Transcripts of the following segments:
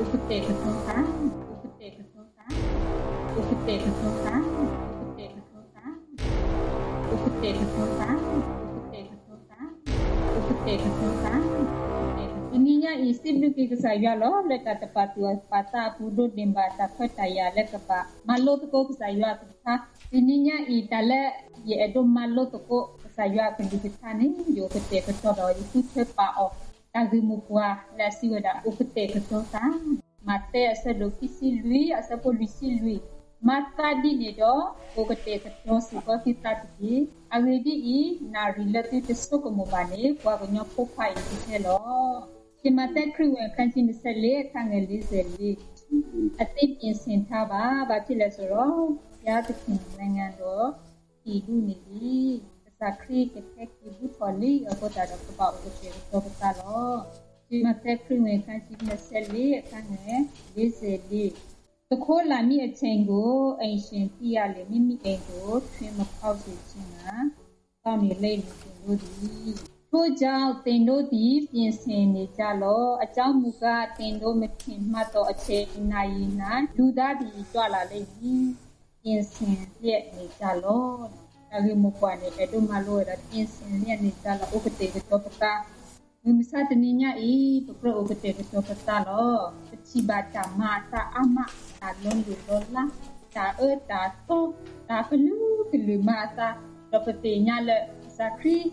အိၣ်ကတဲာ်ကတီၤသး, အိၣ်ကတဲာ်ကတီၤသး, အိၣ်ကတဲာ်ကတီၤသး, အိၣ်ကတဲာ်ကတီၤသး, အိၣ်ကတဲာ်ကတီၤသး, အိၣ်ကတဲာ်ကတီၤသး, အိၣ်ကတဲာ်ကတီၤသး. တနံၤညါအံၤ စံးဘျုးက့ၤကစၢ်ယွၤလီၤ လၢတၢ်တပာ်သူၣ်ပာ်သးအပူၤ ဒိးန့ၢ်ဘၣ်တၢ်ခွဲးတၢ်ယာ်လၢကဘၣ် မၤလိသကိးကစၢ်ယွၤအကလုၢ်ကထါ. တနံၤညါအံၤ တၢ်လၢယအဲၣ်ဒိးမၤလိသကိး ကစၢ်ယွၤအကလုၢ်ကထါန့ၣ် ယအိၣ်ကတဲာ်ကတီၤဒီး ယဃုထၢပာ်အီၤ တၢ်ဂ့ၢ်မိၢ်ပှၢ်လၢအစံးဝဲဒၣ် အိၣ်ကတဲာ်ကတီၤသး. မးသဲအဆၢဒိၣ်ခံဆံလွံၢ် အဆၢဖိလွံၢ်ဆံလွံၢ်, မၤသးဒ်န့ၣ်ဒီး အိၣ်ကတဲာ်ကတီၤစ့ၢ်ကီးသုသးတက့ၢ်. အဂ့ၢ်ဒ်အံၤ, နၣ်ရံၣ်လၢသုတဆိကမိၣ်ဘၣ်န့ၣ် ပှၤကညီဖိခွါအံၤကဟဲလီၤ. ယမးသဲခရံာ်ဝင် အခန်းကြီး နှစ်ဆယ့်လေး အခန်းငယ် လေးဆယ့်လေး. အသ့ၣ် ပြင်ဆင် ထားပါ, ဘာဖြစ်လဲဆိုတော့ ဘုရားသခင်နိုင်ငံတော် တည်လူၤန့ၣ်လံ. ကစၢ်ခရံာ်ကဟဲက့ၤဘူးထီၣ်လံအဃိသတးဒီး ကဘၣ်အိၣ်ကတဲာ်ကတီၤပသးလီၤ. ယမးသဲခရံာ်ဝင် အခန်းကြီး နှစ်ဆယ့်လေး အခန်းငယ် လေးဆယ့်လေး. သူခိုးလာမည့်အချိန်ကို အိမ်ရှင်သိရလျှင် မိမိအိမ်ကို ထွင်မဖောက်စေခြင်းငှာ ကောင်းကင်လိပ်မူတင်လို့သည်. ထို့ကြောင့် သင်တို့သည် ပြင်ဆင်နေကြလော့. အကြောင်းမူကား သင်တို့မထင်မှတ်သောအချိန် နာရီ၌ လူသားသည် ကြွလာလိမ့်မည်. ပြင်ဆင်လျက်နေကြလော့. တၢ်ဂ့ၢ်မိၢ်ပှၢ်န့ၣ် အဲၣ်ဒိးမၤလိဝဲဒၣ် ပြင်ဆင်လျက်နေကြလော့, အိၣ်ကတဲာ်ကတီၤပသး. မုၢ်မဆါတနံၤညါအံၤ ပကြၢးအိၣ်ကတဲာ်ကတီၤပသးလီၤ. ပထံၣ်ဘၣ်တၢ်မၤအသးအါမး, တၢ်လီၤလိၢ်လီၤလး, တၢ်အၢတၢ်သီ, တၢ်ကလုာ်ကလုာ်မၤအသး, ဒီးပသ့ၣ်ညါလၢ ကစၢ်ခရံာ်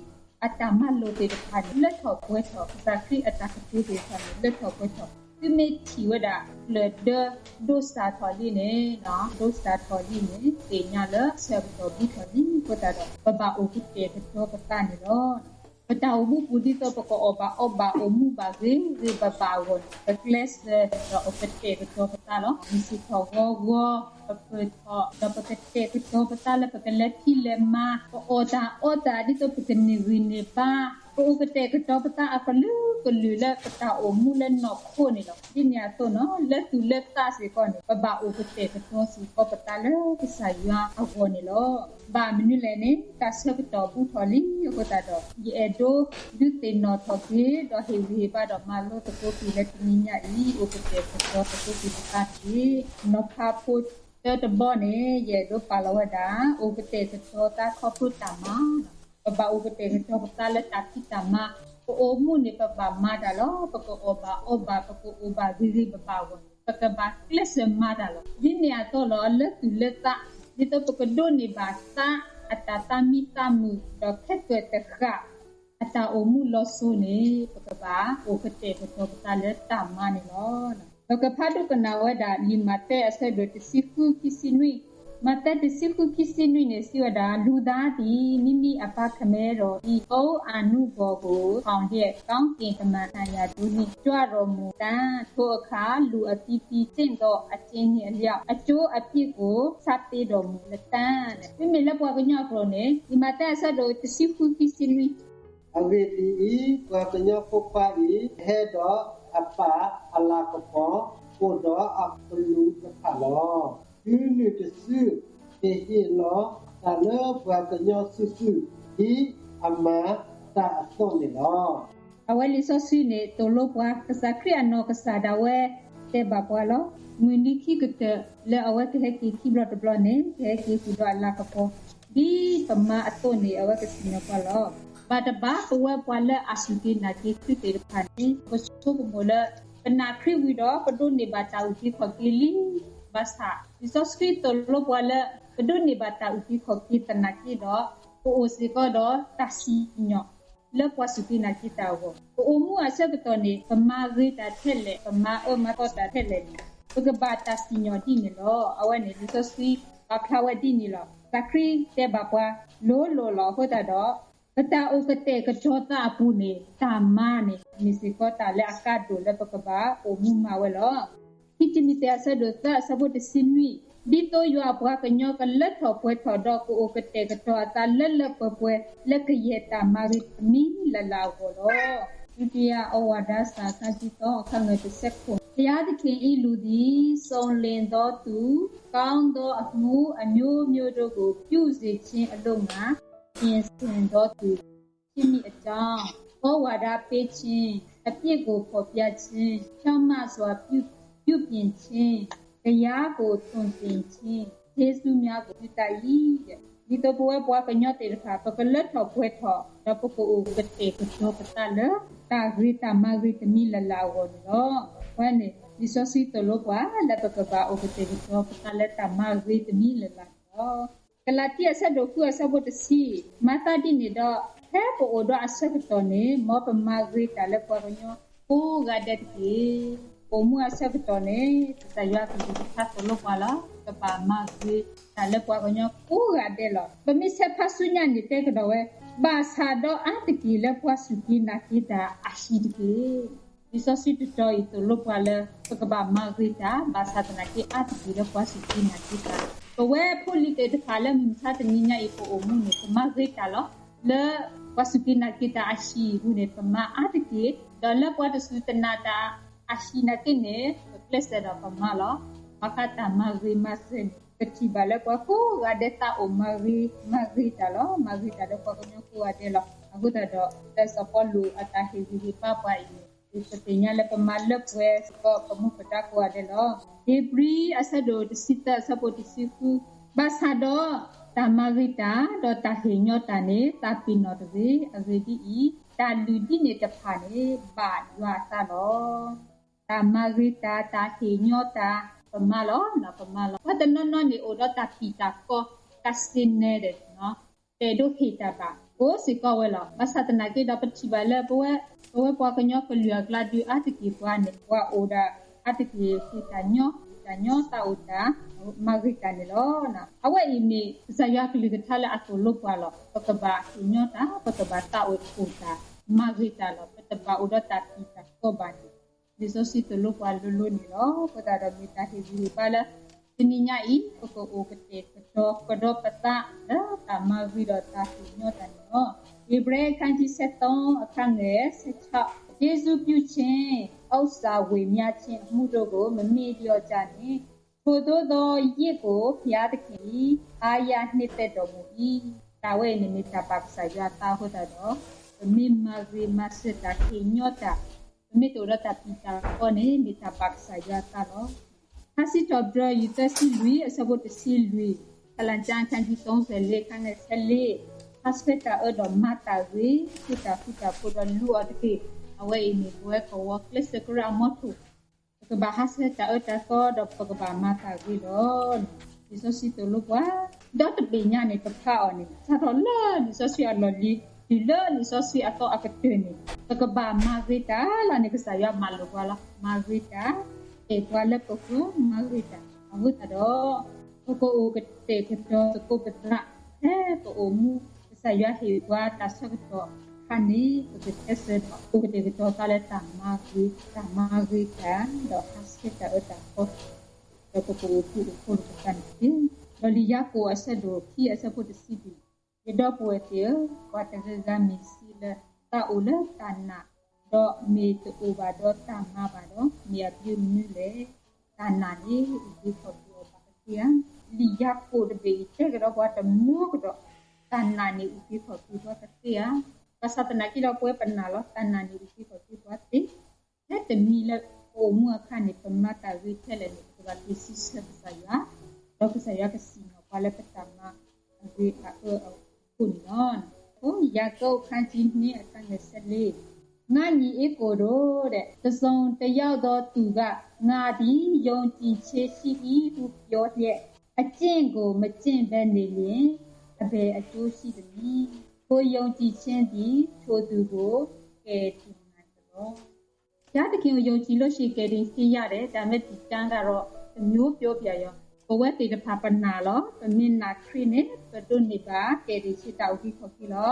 အတၢ်မၤလိာ်သ့ၣ်တဖၣ်န့ၣ် လၢထီၣ်ပှဲၤထီၣ်, ကစၢ်ခရံာ်အတၢ်ကတိၤသ့ၣ်တဖၣ်န့ၣ် လၢထီၣ်ပှဲၤထီၣ်. သုမ့ၢ်ထံၣ်ဝဲဒၣ် ကျၢၢ်ဒၢ ဒိစၢ်ထီၣ်လံန့ၣ်, ဒိစၢ်ထီၣ်လံန့ၣ် သ့ၣ်ညါလၢအဆၢကတီၢ်ဘူးထီၣ်လံအဃိသတးဒီး ပဘၣ်အိၣ်ကတဲာ်ကတီၤပသးန့ၣ်လီၤ. ပတၢ်အိၣ်မူပူၤ ဒ်သိးပကအီၣ်ဘၣ်အီဘၣ် အိၣ်မူဘၣ်ဂ့ၤဂ့ၤဘၣ်ဘၣ်အဂီၢ်န့ၣ် ပကျဲးစၢးဒီးအိၣ်ကတဲာ်ကတီၤပသးလီၤ. မုၢ်ဆ့ၣ်ထီၣ်ဂီၤဂီၤ ပပၢၢ်ထီၣ် ဒီးပကတဲာ်ကတီၤပသးလၢပကလဲၤဖံးလဲၤမၤ, ပအီၣ်တၢ်အီတၢ် ဒ်သိးပကန့ၢ်ဂံၢ်န့ၢ်ဘါ, ပအိၣ်ကတဲာ်ကတီၤပသးအကလုာ်ကလုာ်လၢပတၢ်အိၣ်မူလၢနီၢ်ခိန့ၣ်လီၤ. ဒ်န့ၣ်အသိးနီၤ လၢသူၣ်လၢသးစ့ၢ်ကီးန့ၣ် ပဘၣ်အိၣ်ကတဲာ်ကတီၤစ့ၢ်ကီးပသးလၢကစၢ်ယွၤအဂီၢ်န့ၣ်လီၤ. ဘၣ်မနုၤလဲၣ်န့ၣ် တၢ်ဆၢကတီၢ်ဘူးထီၣ်လံအဃိသတးဒီး ယအဲၣ်ဒိးဒုးသ့ၣ်နီၣ်ထီၣ်က့ၤ ဒီးဟ့ၣ်ဂံၢ်ဟ့ၣ်ဘါဒီးမၤလိသကိးသုလၢတနံၤညါအံၤ အိၣ်ကတဲာ်ကတီၤသကိးသုသးတက့ၢ်. နီၤဖးဖိတၢတဘီန့ၣ် ယအဲၣ်ဒိးပာ်လီၤဝဲဒၣ် အိၣ်ကတဲာ်ကတီၤသးခီဖျိတၢ်မၤ, ပဘၣ်အိၣ်ကတဲာ်ကတီၤပသးလၢတၢ်ဖံးတၢ်မၤ, ပအိၣ်မူန့ၣ် ပဘၣ်မၤတၢ်လီၤ. ပကအီၣ်ဘၣ်အီဘၣ် ပကအိၣ်ဘၣ်ဂ့ၤဂ့ၤဘၣ်ဘၣ်အဂီၢ်န့ၣ် ပကဘၣ်ကျဲးစၢးမၤတၢ်လီၤ. ဒ်န့ၣ်အသိးလီၤ လၢသူၣ်လၢသး ဒ်သိးပကဒိးန့ၢ်ဘၣ်သးအတၢ်သးမံသးမုာ် ဒီးခဲကၢၣ်တဃၣ် အတၢ်အိၣ်မူလီၤစိၤန့ၣ် ပကဘၣ်အိၣ်ကတဲာ်ကတီၤပသးလၢတၢ်မၤန့ၣ်လီၤ. ပကဖးဒိကနၣ်ဝဲဒၣ် လံာ်မးသဲအဆၢဒိၣ်တဆံဃုခံဆံနွံ, မးသဲတဆံဃုခံဆံနွံန့ၣ် စံးဝဲဒၣ် လူသားသည် မိမိအပၢ်ကမဲဒီး ဒီးအနူအဂီၢ်ကို ဆောင်လျက် ကောင်းကင်တမန်တန်ရာတို့နှင့် ကြွတော်မူလတံ့။ ထိုအခါ လူအသီးသီးသင့်သော အကျင်းနှင့်အလျောက် အကျိုးအပြစ်ကို ဆပ်ပေးတော်မူလတံ့. မ့မ့ၢ်လၢပှၤကညီအကျိာ်န့ၣ် လံာ်မးသဲအဆၢဒိၣ်တဆံဃုခံဆံနွံ အဂ့ၢ်ဒ်အံၤ, ပှၤကညီဖိခွါအံၤ ဟဲဒီးအပၢ်အလၤကပီၤ အိၣ်ဒီးအကလူးတဖၣ်လီၤ. တုၤနုၤတစု ကဟ့ၣ်လီၤတၢ်လၢပှၤကညီစုာ်စုာ် ဒ်အမၤတၢ်အသိးန့ၣ်လီၤ. အဝဲလံာ်စီဆှံန့ၣ် သိၣ်လိပှၤ ကစၢ်ခရံာ်အနီၢ်ကစၢ်ဒၣ်ဝဲ တဲဘၣ်ပှၤလီၤ. မုၢ်နံၤခံကတၢၢ် လၢအဝဲကဟဲက့ၤခံဘျီတဘျီန့ၣ် ကဟဲက့ၤဃုာ်ဒီးအလၤကပီၤ ဒ်ပမၤအသိးန့ၣ် အဝဲကစံၣ်ညီၣ်ပှၤလီၤ. ဘၣ်တဘၣ် ပဝဲပှၤလၢအစူၢ်က့ၤနာ်က့ၤခရံာ်သ့ၣ်တဖၣ်န့ၣ် ပကဆိကမိၣ်လၢ ပနာ်ခရံာ်ဝံၤဒီး ပဒိးန့ၢ်ဘၣ်တၢ်အုၣ်က့ၤခီၣ်က့ၤလံ. ဘၣ်ဆၣ် လံာ်စီဆှံသိၣ်လိပှၤလၢ ပဒိးန့ၢ်ဘၣ်တၢ်အုၣ်က့ၤခီၣ်က့ၤသနာ်က့ဒီး ပအိၣ်စ့ၢ်ကီးဒီးတၢ်စံၣ်ညီၣ် လၢပှၤစူၢ်က့ၤနာ်က့ၤတၢ်အဂီၢ်, ပအိၣ်မူအဆၢကတီၢ်န့ၣ် ပမၤဂ့ၤတၢ်ထဲလဲၣ်, ပမၤအၢမၤသီတၢ်ထဲလဲၣ်န့ၣ် ပကဘၣ်တၢ်စံၣ်ညီၣ်ဒ်န့ၣ်လီၤ. အဝဲန့ၣ် လံာ်စီဆှံပာ်ဖျါဝဲဒ်န့ၣ်လီၤ. ကစၢ်ခရံာ်တဲဘၣ်ပှၤ လိၤလိၤလီၤ. အဃိသတးဒီး ပတၢ်အိၣ်ကတဲာ်ကတီၤသးအပူၤန့ၣ် တၢ်မၤန့ၣ် မ့ၢ်စ့ၢ်ကီးတၢ်လၢအကါဒိၣ်လၢပကဘၣ်အိၣ်မူမၤဝဲလီၤ. ခံတံၤမသ့းအဆၢဒိၣ်သၢအဆၢဖိတဆံနွံ, ဒ်သိးယွၤအပှၤကညီကလၢထီၣ်ပှဲၤထီၣ်ဒီး ကအိၣ်ကတဲာ်ကတီၤအသးလၢလၢပှဲၤပှဲၤ လၢကယဲၢ်တၢ်မၤဂ့ၤတမံၤလၢ်လၢ်အဂီၢ်လီၤ. ဒုတိယဩဝါဒစာ ခန်းကြီးသုံး အခန်းငယ်တစ်ဆယ့်ခုနစ်, ဘုရားသခင်၏လူသည် စုံလင်သောသူ ကောင်းသောအမှုအမျိုးမျိုးတို့ကို ပြုစေခြင်းအလို့ငှာ ပြင်ဆင်သောသူ ဖြစ်မည်အကြောင်း ဩဝါဒပေးခြင်း၊ အပြစ်ကိုဖော်ပြခြင်း၊ ဖြောင့်မတ်စွာပြု ပြုပြင်ခြင်း, ဘုရားကိုသွန်သင်ခြင်း, ကျေးဇူးများကို ပြုတတ်၏. ဒ်သိးပဝဲပှၤကညီသ့ၣ်တဖၣ် ပကလၢထီၣ်ပှဲၤထီၣ် ဒီးပကအိၣ်ကတဲာ်ကတီၤပသးလၢ တၢ်ဂ့ၤတၢ်မၤဂ့ၤတမံၤလၢ်လၢ်အဂီၢ်န့ၣ်လီၤ. အဝဲန့ၣ် လံာ်စီဆှံသိၣ်လိပှၤလၢပကဘၣ်အိၣ်ကတဲာ်ကတီၤပသးလၢတၢ်မၤဂ့ၤတမံၤလၢ်လၢ်န့ၣ်လီၤ. ကလၤတံ အဆၢဒိၣ်ဃု အဆၢဖိတဆံ, မၤသးဒ်န့ၣ်ဒီး ဖဲပအိၣ်ဒီးအဆၢကတီၢ်န့ၣ် မ်ပမၤဂ့ၤတၢ်လၢပှၤကညီကိးဂၤဒဲးတက့ၢ်. ပအိၣ်မူအဆၢကတီၢ်န့ၣ် ကစၢ်ယွၤအကလုၢ်ကထါသိၣ်လိပှၤလီၤ. ပဘၣ်မၤဂ့ၤတၢ်လၢပှၤကညီကိးဂၤဒဲးလီၤ. ပမ့ၢ်ဆဲးဖးဆူညါန့ၣ်တဲကဒီးဝဲ, ဘၣ်ဆၣ်ဒီးအါတက့ၢ်လၢပှၤစူၢ်က့ၤနာ်က့ၤတၢ်အဟံၣ်တက့ၢ်. လံာ်စီဆှံတတီၤအံၤသိၣ်လိပှၤလၢ ပကဘၣ်မၤဂ့ၤတၢ် ဘၣ်ဆၣ်သနာ်က့အါတက့ၢ်လၢပှၤစူၢ်က့ၤနာ်က့ၤတၢ်, ပဝဲဖိလံၤသ့ၣ်တဖၣ်လၢမုၢ်မဆါတနံၤညါအံၤပအိၣ်မူန့ၣ် ပမၤဂ့ၤတၢ်လီၤ. လၢပှၤစူၢ်က့ၤနာ်က့ၤတၢ်အဟံၣ်အပူၤန့ၣ် ပမၤအါတက့ၢ်, ဒီးလၢပှၤတစူၢ်တနာ်တၢ်အဟံၣ်နာ်က့န့ၣ် ပကျဲးစၢးဒီးပမၤလီၤ. ဘၣ်ဃးတၢ်မၤဂ့ၤမၤစၢၤန့ၣ် ပထံၣ်ဘၣ်လၢပှၤကိးဂၤဒဲးသးအိၣ်မၤဂ့ၤ, မၤဂ့ၤတၢ်လီၤ. မၤဂ့ၤတၢ်လၢပှၤကညီကိးဂၤဒဲးလီၤ. အဃိသတးဒီး လၢစီၤပီလူးအတၢ်ဟ့ၣ်ဂံၢ်ဟ့ၣ်ဘါပှၤအံၤန့ၣ် ပသ့ၣ်ညါလၢပမၤလၢပှဲၤစ့ၢ်ကီးပမူပဒါကိးဂၤဒဲးလီၤ. ဧ့ၤဘြံၤအဆၢဒိၣ်တဆံသၢအဆၢဖိတဆံဃု, ဘၣ်ဆၣ်ဒီးတၢ်မၤဂ့ၤတၢ် ဒီးတၢ်ဟ့ၣ်ညီတၢ်န့ၣ် သးပ့ၤနီၣ်တဂ့ၤ. အဂ့ၢ်ဒ်အံၤ, တၢ်လုၢ်ဒ်န့ၣ်တဖၣ်န့ၣ် ဘၣ်ယွၤအသးလီၤ. တၢ်မၤဂ့ၤတၢ်, တၢ်ဟ့ၣ်ညီတၢ်, ပမၤလီၤ, ပမၤလီၤ. ပှၤတနီၤနီၤန့ၣ်အိၣ်ဒီးတၢ်ပံာ်တၢ်ကီ, တၢ်စ့နဲဒဲး, တအဲၣ်ဒိးဟ့ၣ်တၢ်ဘၣ်, ကိးစ့ၢ်ကီးဝဲလီၤ. ဘၣ်ဆၣ်သနာ်က့ဒီးပထံၣ်ဘၣ်လၢပဝဲ, ပဝဲပှၤကညီကလုာ်အကျါဒုးအါတက့ၢ်ပှၤန့ၣ် ပှၤအိၣ်ဒီးအါတက့ၢ်ဟ့ၣ်တၢ်ညီ, ဟ့ၣ်တၢ်ညီသးအိၣ်တၢ်, မၤဂ့ၤတၢ်န့ၣ်လီၤ. အဝဲအံၤမ့ၢ်ကစၢ်ယွၤကလုၢ်ကထါလၢအသိၣ်လိပှၤလီၤ. ပကဘၣ်ဟ့ၣ်ညီတၢ်, ပကဘၣ်သးအိၣ်တၢ်, မၤဂ့ၤတၢ်လီၤ. ပတဘၣ်အိၣ်ဒီးတၢ်ပံာ်တၢ်ကီဘၣ်န့ၣ် လံာ်စီဆှံသိၣ်လိပှၤလိၤလိၤန့ၣ်လီၤ. အဃိသတးဒီးမ့ၢ်တၢ်ဟ့ၣ်ဂံၢ်ဟ့ၣ်ဘါလၢ တနံၤညါအံၤ ပကအိၣ်ကတဲာ်ကတီၤကဒီးပသးလၢတၢ်မၤဂ့ၤဒီးတၢ်ဟ့ၣ်ညီတၢ်န့ၣ်လီၤ. ဧ့ၤဘြံၤအခန်းကြီးဆယ့်သုံးအခန်းငယ်ဆယ့်ခြောက်, ကျေးဇူးပြုခြင်း, ဥစ္စာဝေမျှခြင်းအမှုတို့ကို မမေ့လျော့ကြနှင့်, ထိုသို့သောယဇ်ကို ဘုရားသခင်သည် အားရနှစ်သက်တော်မူ၏. တၢ်ဝဲအံၤန့ၣ်မ့ၢ်တၢ်ဘၣ်ကစၢ်ယွၤအသးအဃိသတးဒီး ပမ့ၢ်မၤဂ့ၤမၤစၢၤတၢ်ဟ့ၣ်ညီတၢ်, ပမ့ၢ်တအိၣ်ဒီးတၢ်ပံာ်တၢ်ကီန့ၣ် မ့ၢ်တၢ်ဘၣ်ကစၢ်ယွၤအသးလီၤ. ထါစံးထီၣ်ပတြၢၤ ယူၤသၢဆံလွံၢ် အဆၢဖိတဆံလွံၢ်, ကလၤကၠါ အခန်းကြီးသုံးဆယ့်လေး အခန်းငယ်ဆယ့်လေး, ဟးဆှဲးတၢ်အၢဒီးမၤတၢ်ဂ့ၤ, ဃုတၢ်ဃူတၢ်ဖိးဒီးလူအီၤတက့ၢ်. အဝဲအံၤန့ၣ် ပဝဲကဝီၤကျဲးစၢးကရၢအမီထိၣ် ပကဘၣ်ဟးဆှဲးတၢ်အၢတၢ်သီဒီးပကဘၣ်မၤတၢ်ဂ့ၤလီၤ. လံာ်စီဆှံသိၣ်လိပှၤ ဒီတဘ့ၣ်ညါန့ၣ် ပဖးအီၤန့ၣ် စးထီၣ်လၢလံာ်စီဆှံအလီၢ်လံၤ တုၤလၢလံာ်စီဆှံအသီအကတၢၢ်န့ၣ် ပကဘၣ်မၤဂ့ၤတၢ်လီၤန့ၣ် ကစၢ်ယွၤမၤလိာ်ပှၤလီၤ. မၤဂ့ၤတၢ်, အဲၣ်ပှၤလၢပဃၢၤ မၤဂ့ၤတၢ် အဃိသတးဒီး ပကအိၣ်ကတဲာ်ကတီၤသကိးပသး ဖဲပအိၣ်မူ ကစၢ်ယွၤဟ့ၣ်ပှၤတၢ်ဆၢကတီၢ်အခါန့ၣ် ပကကျဲးစၢးဒီးအိၣ်ကတဲာ်ကတီၤသးလၢတၢ်မၤဂ့ၤ, တၢ်မၤဂ့ၤတၢ်, ဒီးဟးဆှဲးတၢ်အၢတၢ်သီ, ဒီးပကအိၣ်ဃူအိၣ်ဖိးလိာ်ပသးန့ၣ်တက့ၢ်. ဒီးလံာ်ယၤကိာ်အဆၢဒိၣ်ခံအဆၢဖိတဆံလွံၢ်, ယဒီပုၢ်ဝဲၢ်သ့ၣ်ဧၢ, ပှၤတဂၤဂၤမ့ၢ်စံးလၢ သးအိၣ်လၢတၢ်နာ်, ဒီးမ့ၢ်တအိၣ်ဘၣ်ဒီးတၢ်မၤဘၣ်ဒီး မ့ၢ်အဘျုးမနုၤလဲၣ်. တၢ်နာ်န့ၣ် အုၣ်က့ၤခီၣ်က့ၤအီၤပှၤတသ့ဧါ. လံာ်ယၤကိာ်တဘ့ၣ်အံၤ တဲကဒီးပှၤတမံၤကဒီး, တၢ်နာ်န့ၣ် အုၣ်က့ၤခီၣ်က့ၤပှၤတသ့ဧါ. ဘၣ်ဆၣ်သနာ်က့ဒီးပဝဲပနာ်လီၤ, တၢ်နာ်န့ၣ် အုၣ်က့ၤခီၣ်က့ၤပှၤသ့ ထဲတမံၤလၢပအိၣ်မူအခါန့ၣ် ပမၤတၢ်ဂ့ၤထဲလဲၣ်န့ၣ် ပကဘၣ်က့ၤစံးဆၢကစၢ်ယွၤ, ဒီးကစၢ်ယွၤကစံၣ်ညီၣ်ပှၤလၢပတၢ်မၤအဂ့ၤအအၢအဃိန့ၣ်လီၤ. ယၤကိာ်အခန်းကြီးနှစ် အခန်းငယ်ဆယ့်လေး, ငါ့ညီအစ်ကိုတို့တဲ့, တစုံတယောက်သောသူက ငါသည်ယုံကြည်ခြင်းရှိ၏ဟုပြောလျက် အကျင့်ကိုမကျင့်ဘဲနေလျှင် အဘယ်အကျိုးရှိသနည်း။ ထိုယုံကြည်ခြင်းသည် ထိုသူကိုကယ်တင်နိုင်သလော။ ဘုရားသခင်ကို ယုံကြည်လို့ရှိရင် ကယ်တင်ခြင်းရတယ်, ဒါပေမဲ့ ဒီကျမ်းကတော့ တစ်မျိုးပြောပြရော, ပဝဲသ့ၣ်တဖၣ်ပနာ်လီၤ, ပမ့ၢ်နာ်ခရံာ်န့ၣ် ပဒိးန့ၢ်ဘၣ် ကယ်တင်ခြင်း တၢ်အုၣ်က့ၤခီၣ်က့ၤလီၤ.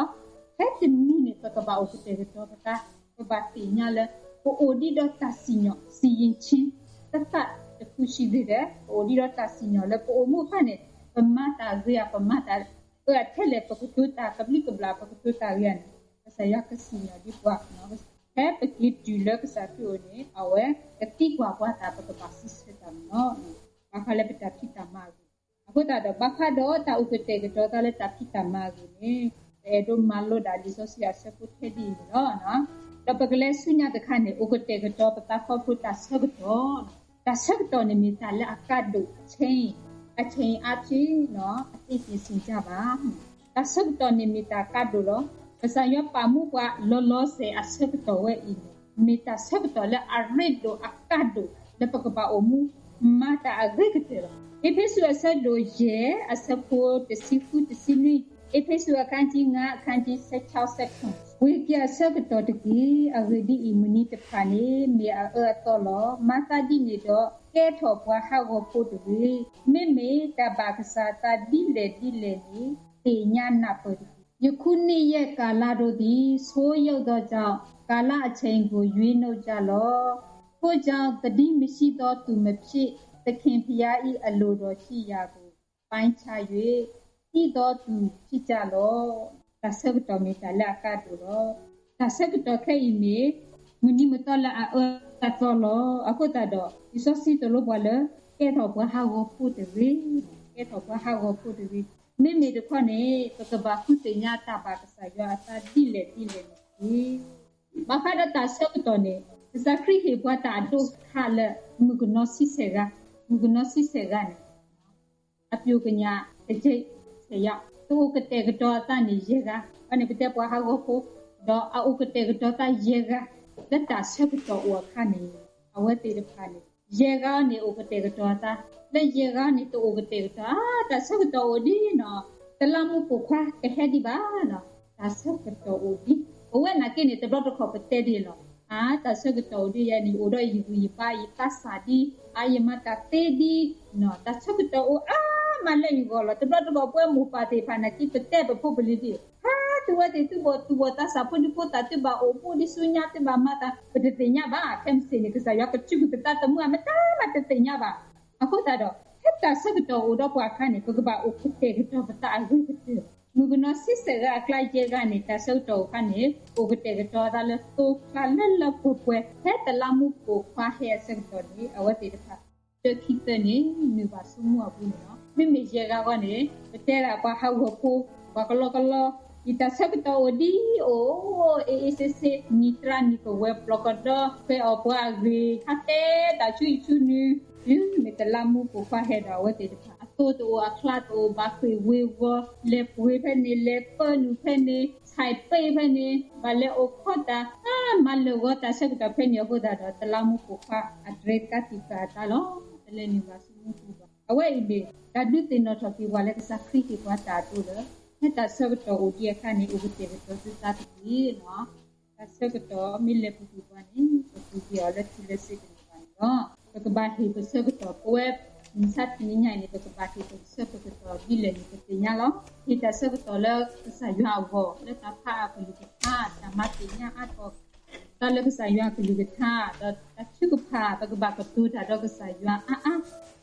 ဖဲတမံၤန့ၣ် ပကဘၣ်အိၣ်ကတဲာ်ကတီၤပသး, ပဘၣ်သ့ၣ်ညါလၢ ပအိၣ်ဒံးဒီးတၢ်စံၣ်ညီၣ် စီရင်ခြင်း သတ္တ တစ်ခုရှိသေးတယ်, ပအိၣ်ဒံးဒီးတၢ်စံၣ်ညီၣ်လၢပအိၣ်မူအခါန့ၣ် ပမၤတၢ်ဂ့ၤဧါ, ပမၤတၢ်အၢအထဲလဲၣ်, ပကတိၤတၢ်ကဘျံးကဘျၣ်, ပကတိၤတၢ်ဂ့ၤဧါန့ၣ် ကစၢ်ယွၤကစံၣ်ညီၣ်ဒံးပှၤ, ဖဲပက့ၤတုၤလၢကစၢ်ခရံာ်အအိၣ်န့ၣ် အဝဲကသံကွၢ်ပှၤသး ပကဘၣ်စံးဆၢတၢ်န့ၣ်လီၤ. ဘၣ်ဃးလၢပတၢ်ဖံးတၢ်မၤအဂ့ၢ်, အဃိသတးဒီး ဘၣ်ဃးဒီးတၢ်အိၣ်ကတဲာ်ကတီၤသးလၢတၢ်ဖံးတၢ်မၤအဂ့ၢ်န့ၣ် ပအဲၣ်ဒိးမၤလိဒၣ်လံာ်စီဆှံအဆၢဖိထဲဒ်အံၤန့ၣ်လီၤ. ဒီးပကလဲၤဆူညါတခါန့ၣ် အိၣ်ကတဲာ်ကတီၤပသးခီဖျိတၢ်ဆၢကတီၢ် တၢ်ဆၢကတီၢ်န့ၣ်မ့ၢ်တၢ်လၢအကါဒိၣ် အချိန်, အချိန်အားဖြင့် အသင့်ပြင်ဆင်ကြပါ. တၢ်ဆၢကတီၢ်န့ၣ်မ့ၢ်တၢ်ကါဒိၣ်လီၤ. ကစၢ်ယွၤပာ်မူပှၤလီၤလီၤဆဲးအဆၢကတီၢ်ဝဲအံၤန့ၣ် မ့ၢ်တၢ်ဆၢကတီၢ်လၢအရ့ဒိၣ်အကါဒိၣ် လၢပကဘၣ်အိၣ်မူ မၤတၢ်အဂ့ၤကတၢၢ်လီၤ. အ့းဖ့းစူးအဆၢဒိၣ်ယဲၢ် အဆၢဖိတဆံဃုတဆံနွံ, အ့းဖ့းစူးအခန်းကြီးငါး အခန်းကြီးဆယ့်ခြောက် ဆယ့်ခုနစ်, ဝံၤက့ၤအဆၢကတီၢ်တက့ၢ်. အဂ့ၢ်ဒ်အံၤ, မုၢ်နံၤတဖၣ်န့ၣ် မ့ၢ်အအၢအသီလီၤ. မၤသးဒ်န့ၣ်ဒီး ကဲထီၣ်ပှၤဟးဂီၤဖိတဂ့ၤ. မ့မ့ၢ်တၢ်ဘၣ်ကစၢ်အသးဒ်လဲၣ်ဒ်လဲၣ်န့ၣ် သ့ၣ်ညါနၢ်ပၢၢ်တက့ၢ်. ယခုနှစ်ရက်ကာလတို့သည် ဆိုးယုတ်သောကြောင့် ကာလအချိန်ကို ရွေးနှုတ်ကြလော့။ ထို့ကြောင့် သတိမရှိသောသူမဖြစ်၊ သခင်ဘုရား၏ အလိုတော်ရှိရာကို ပိုင်းခြား၍ သိသောသူဖြစ်ကြလော့. တၢ်ဆၢကတီၢ်မ့ၢ်တၢ်လၢအကါဒိၣ်လီၤ. တၢ်ဆၢကတီၢ်ခဲအံၤမ့ၢ် မုၢ်နံၤမုၢ်သီလၢအအၢအသီလီၤ. အဃိသတးဒီး လံာ်စီဆှံတလိၣ်ပှၤလၢ ကဲထီၣ်ပှၤဟးဂီၤဖိတဂ့ၤ, ကဲထီၣ်ပှၤဟးဂီၤဖိတဂ့ၤ. မ့မ့ၢ်တခီန့ၣ် ပကဘၣ်ဃုသ့ၣ်ညါတၢ်ဘၣ်ကစၢ်ယွၤအသးဒ်လဲၣ်ဒ်လဲၣ်န့ၣ်တက့ၢ်. ဘၣ်ဃးဒီးတၢ်ဆၢကတီၢ်န့ၣ် ကစၢ်ခရံာ်ဟ့ၣ်ပှၤတၢ်အဒိခါလၢ မုၣ်ကနီၤဆံဆဲၣ်ဂၤ, မုၣ်ကနီၤဆံဆဲၣ်ဂၤန့ၣ် အပျိၤကညးတကဲဆဲးယါ, တအိၣ်ကတဲာ်ကတီၤအသးန့ၣ်ယဲၢ်ဂၤ, အန့ၣ်ပတဲပှၤဟးဂီၤဖိ, ဒီးအအိၣ်ကတဲာ်ကတီၤသးယဲၢ်ဂၤ, လၢတၢ်ဆၢကတီၢ်အိၣ်အခါန့ၣ် အဝဲသ့ၣ်တဖၣ်န့ၣ် ယဲၢ်ဂၤန့ၣ်အိၣ်ကတဲာ်ကတီၤအသး, လၢယဲၢ်ဂၤန့ၣ်တအိၣ်ကတဲာ်ကတီၤ, အါ တၢ်ဆၢကတီၢ်အိၣ်ဒံးနီၤ, တလးမူပိာ်ခွါကဟဲဒံးဘၣ်နီၤ, တၢ်ဆၢကတီၢ်အိၣ်ဒံး, ပဝဲနာ်က့န့ၣ် တဘျီတခီၣ်ပတဲဒ်လီၤ. အါ တၢ်ဆၢကတီၢ်အိၣ်ဒံးယဲန့ၣ် အိၣ်ဒီးယဂံၢ်ယဘါ ယသးစၢ်ဒံး, အါ ယမၤတၢ်သ့ဒံး, တၢ်ဆၢကတီၢ်အိၣ်အါမးလၢယဂီၢ်လီၤ. တဘျီတခီၣ်ပဝဲမိၢ်ပၢ်သ့ၣ်တဖၣ်နာ်က့ ပတဲပဖိပလံၤဒ် ဟါ သုဝဲသ့ၣ်သုဘီၣ်သူၣ်ဘီၣ်သးစၢ် ဖိဒံဖိသၣ် သုဘၣ်အိၣ်မူဒ်ဆူညါ သုဘၣ်မၤတၢ် ပတသ့ၣ်ညါဘၣ်. ခဲမုၢ်ဆ့ၣ်န့ၣ် ကစၢ်ယွၤကစူၢ်က့ၤပသးသမူ အမတၤမးတသ့ၣ်ညါဘၣ်. အဃိသတးဒီး ဖဲတၢ်ဆၢကတီၢ်အိၣ်ဒီးပှၤအခါန့ၣ် ပကဘၣ်အိၣ်ကတဲာ်ကတီၤပသးအဂ့ၤကတၢၢ်. မုၣ်ကနီၤဆံဆဲၣ်ဂၤအကျါ ယဲၢ်ဂၤန့ၣ် တၢ်ဆၢကတီၢ်အိၣ်အခါန့ၣ် အိၣ်ကတဲာ်ကတီၤအသးလၢသိချါလၢလၢပှဲၤပှဲၤ ဖဲတလးမူပိာ်ခွါဟဲအဆၢကတီၢ်န့ၣ် အဝဲသ့ၣ်တဖၣ် တၢခံသၢန့ၣ် နုာ်ဘၣ်ဆိကမိၣ်အပူၤန့ၣ်လီၤ. မ့မ့ၢ်ယဲၢ်ဂၤအဂီၢ်န့ၣ် ပတဲဒၣ်ပှၤဟးဂီၤဖိ ပှၤကလီကလီ, ယတၢ်ဆၢကတီၢ်အိၣ်ဒ်အိၣ် အ့ၣ်အ့ၣ်စ့စ့ နံၤတြါနံၤကဝဲၤ ပျီကဒီ ဃဲအီၣ်ပှၤအဂ့ၢ် ဟးတဲတၢ်ဆူယဆူနုၤ, မ့ၢ်တလးမူပိာ်ခွါဟဲဒီး အဝဲသ့ၣ်တဖၣ် အသိတအိၣ်အချါတအိၣ် ဘၣ်ဃ့ၢ်ဝ့ၤဝီၤ လဲၤပှ့ၤဖဲန့ၣ် လဲၤပၢနုာ်ဖဲန့ၣ် ဆဲးပ့းဖဲန့ၣ် ဘၣ်လဲၤအိၣ်ခိးတၢ် မၤလၢာ်ဂီၤတၢ်ဆၢကတီၢ်ဖဲန့ၣ်အဃိသတးဒီး တလးမူပိာ်ခွါအတြဲၤကါတံာ်ဃာ်အသးလီၤ. တလဲၤနုာ်ဘၣ်ဆိကမိၣ်ဘၣ်. အဝဲအံၤန့ၣ် တၢ်ဒုးသ့ၣ်နီၣ်ထီၣ်က့ၤပှၤလၢကစၢ်ခရံာ်ဟ့ၣ်ပှၤတၢ်အဒိလၢ ဖဲတၢ်ဆၢကတီၢ်အိၣ်ဒံးအခါန့ၣ် အိၣ်ကတဲာ်ကတီၤသုသးတက့ၢ်လီၤ. တၢ်ဆၢကတီၢ်မ့ၢ်လဲၤပူၤကွံာ်ပှၤန့ၣ် ပပူၤကွံာ်အီၤလၢထံလၢစ့တန့ၢ်ဘၣ်န့ၣ်လီၤ. ပကဘၣ်ဟ့ၣ်ပဆၢကတီၢ် ပဝဲ မုၢ်ဆါတနံၤညါအံၤန့ၣ် ပကဘၣ်ဟ့ၣ်ပဆၢပကတီၢ်ဒ်လဲၣ်န့ၣ် ပသ့ၣ်ညါလီၤ. ဟ့ၣ်တၢ်ဆၢကတီၢ်လၢကစၢ်ယွၤအဂီၢ် လၢတၢ်ဖးအကလုၢ်ကထါ တၢ်မၤသ့ၣ်ညါအါထီၣ် တၢ်လၢကစၢ်ယွၤအကလုၢ်ကထါ ဒီးတၢ်ထုကဖၣ် ပကဘၣ်ကတိၤတၢ်ဒီးကစၢ်ယွၤအါအါ,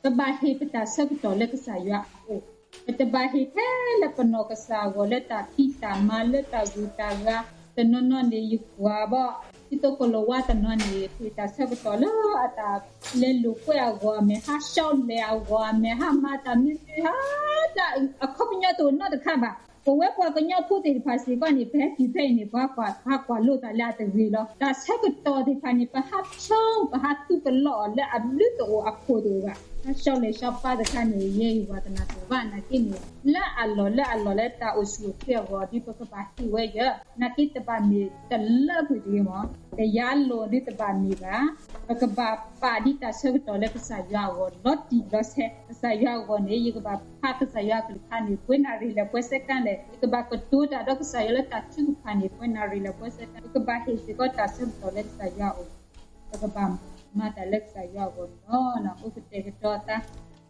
ပဘၣ်ဟ့ၣ်ပတၢ်ဆၢကတီၢ်လၢကစၢ်ယွၤအအိၣ်, ပတဘၣ်ဟ့ၣ်ထဲလၢပနီၢ်ကစၢ်အဂီၢ် လၢတၢ်ဖံးတၢ်မၤ လၢတၢ်ဂုၤတၢ်ဂၤ, တနီၤနီၤန့ၣ် ယကွၢ်ဘၣ် ဒ်သိးကီၢ်လၤဝါတနီၤန့ၣ် ဟ့ၣ်တၢ်ဆၢကတီၢ်လၢအတၢ်လဲၤလိာ်ကွဲအဂီၢ် အမဲာ်ဟးဆှီလဲၤအဂီၢ် အမဲာ်ဟးမၤတၢ်မနုၤမနုၤ ဟးတၢ်အခီပညီတအိၣ်နီတခါဘၣ်. ပဝဲပှၤကညီဖိသ့ၣ်တဖၣ်စ့ၢ်ကီးန့ၣ် ပဟဲတုၤဖဲအံၤန့ၣ် ပဟးကွၢ်လိာ်သးလၢအတဂ့ၤလီၤ. တၢ်ဆၢကတီၢ်သ့ၣ်တဖၣ်န့ၣ် ပဟးဖျိ ပဟးသူကလီအီၤလၢအဘျုးတအိၣ်အဖှိၣ်တအိၣ်ဘၣ်. ဟးဆှီလဲၤဆှီပၢ်တခါန့ၣ် ယဲအံၤပှၤတနၢ်ပၢၢ်ဘၣ်နာ်က့န့ၣ် လၢအလီၢ်လၢအလီၢ်လၢတၢ်အိၣ်ဆူၣ်အိၣ်ချ့အဂီၢ် ဒ်ပကဘၣ်ဟ့ၣ်ဝဲယဲ နာ်က့တဘၣ်မ့ၢ်တလၢကွံာ်တဂ့ၤမး တယၤလိာ်ဒ်တဘၣ်မ့ၢ်ဘၣ်. ပကဘၣ်ပာ်ဒ်တၢ်ဆၢကတီၢ်လၢကစၢ်ယွၤအဂီၢ် လီၤတံၢ်လီၤဆဲး ကစၢ်ယွၤအဂီၢ်န့ၣ် ယကဘၣ်ဖးကစၢ်ယွၤအကလုၢ်ကထါန့ၣ် ပှဲၤနၣ်ရံၣ်လၢပှဲၤစဲကါလဲၣ်, ယကဘၣ်ကတိၤတၢ်ဒီးကစၢ်ယွၤလၢတၢ်ထုကဖၣ်န့ၣ် ပှဲၤနၣ်ရံၣ်လၢပှဲၤစဲကါ ယကဘၣ်ဟ့ၣ်စ့ၢ်ကီးတၢ်ဆၢကတီၢ်လၢကစၢ်ယွၤအအိၣ်, ပကဘၣ်မၤတၢ်လၢကစၢ်ယွၤအဂီၢ်န့ၣ်လီၤ. အိၣ်ကတဲာ်ကတီၤသး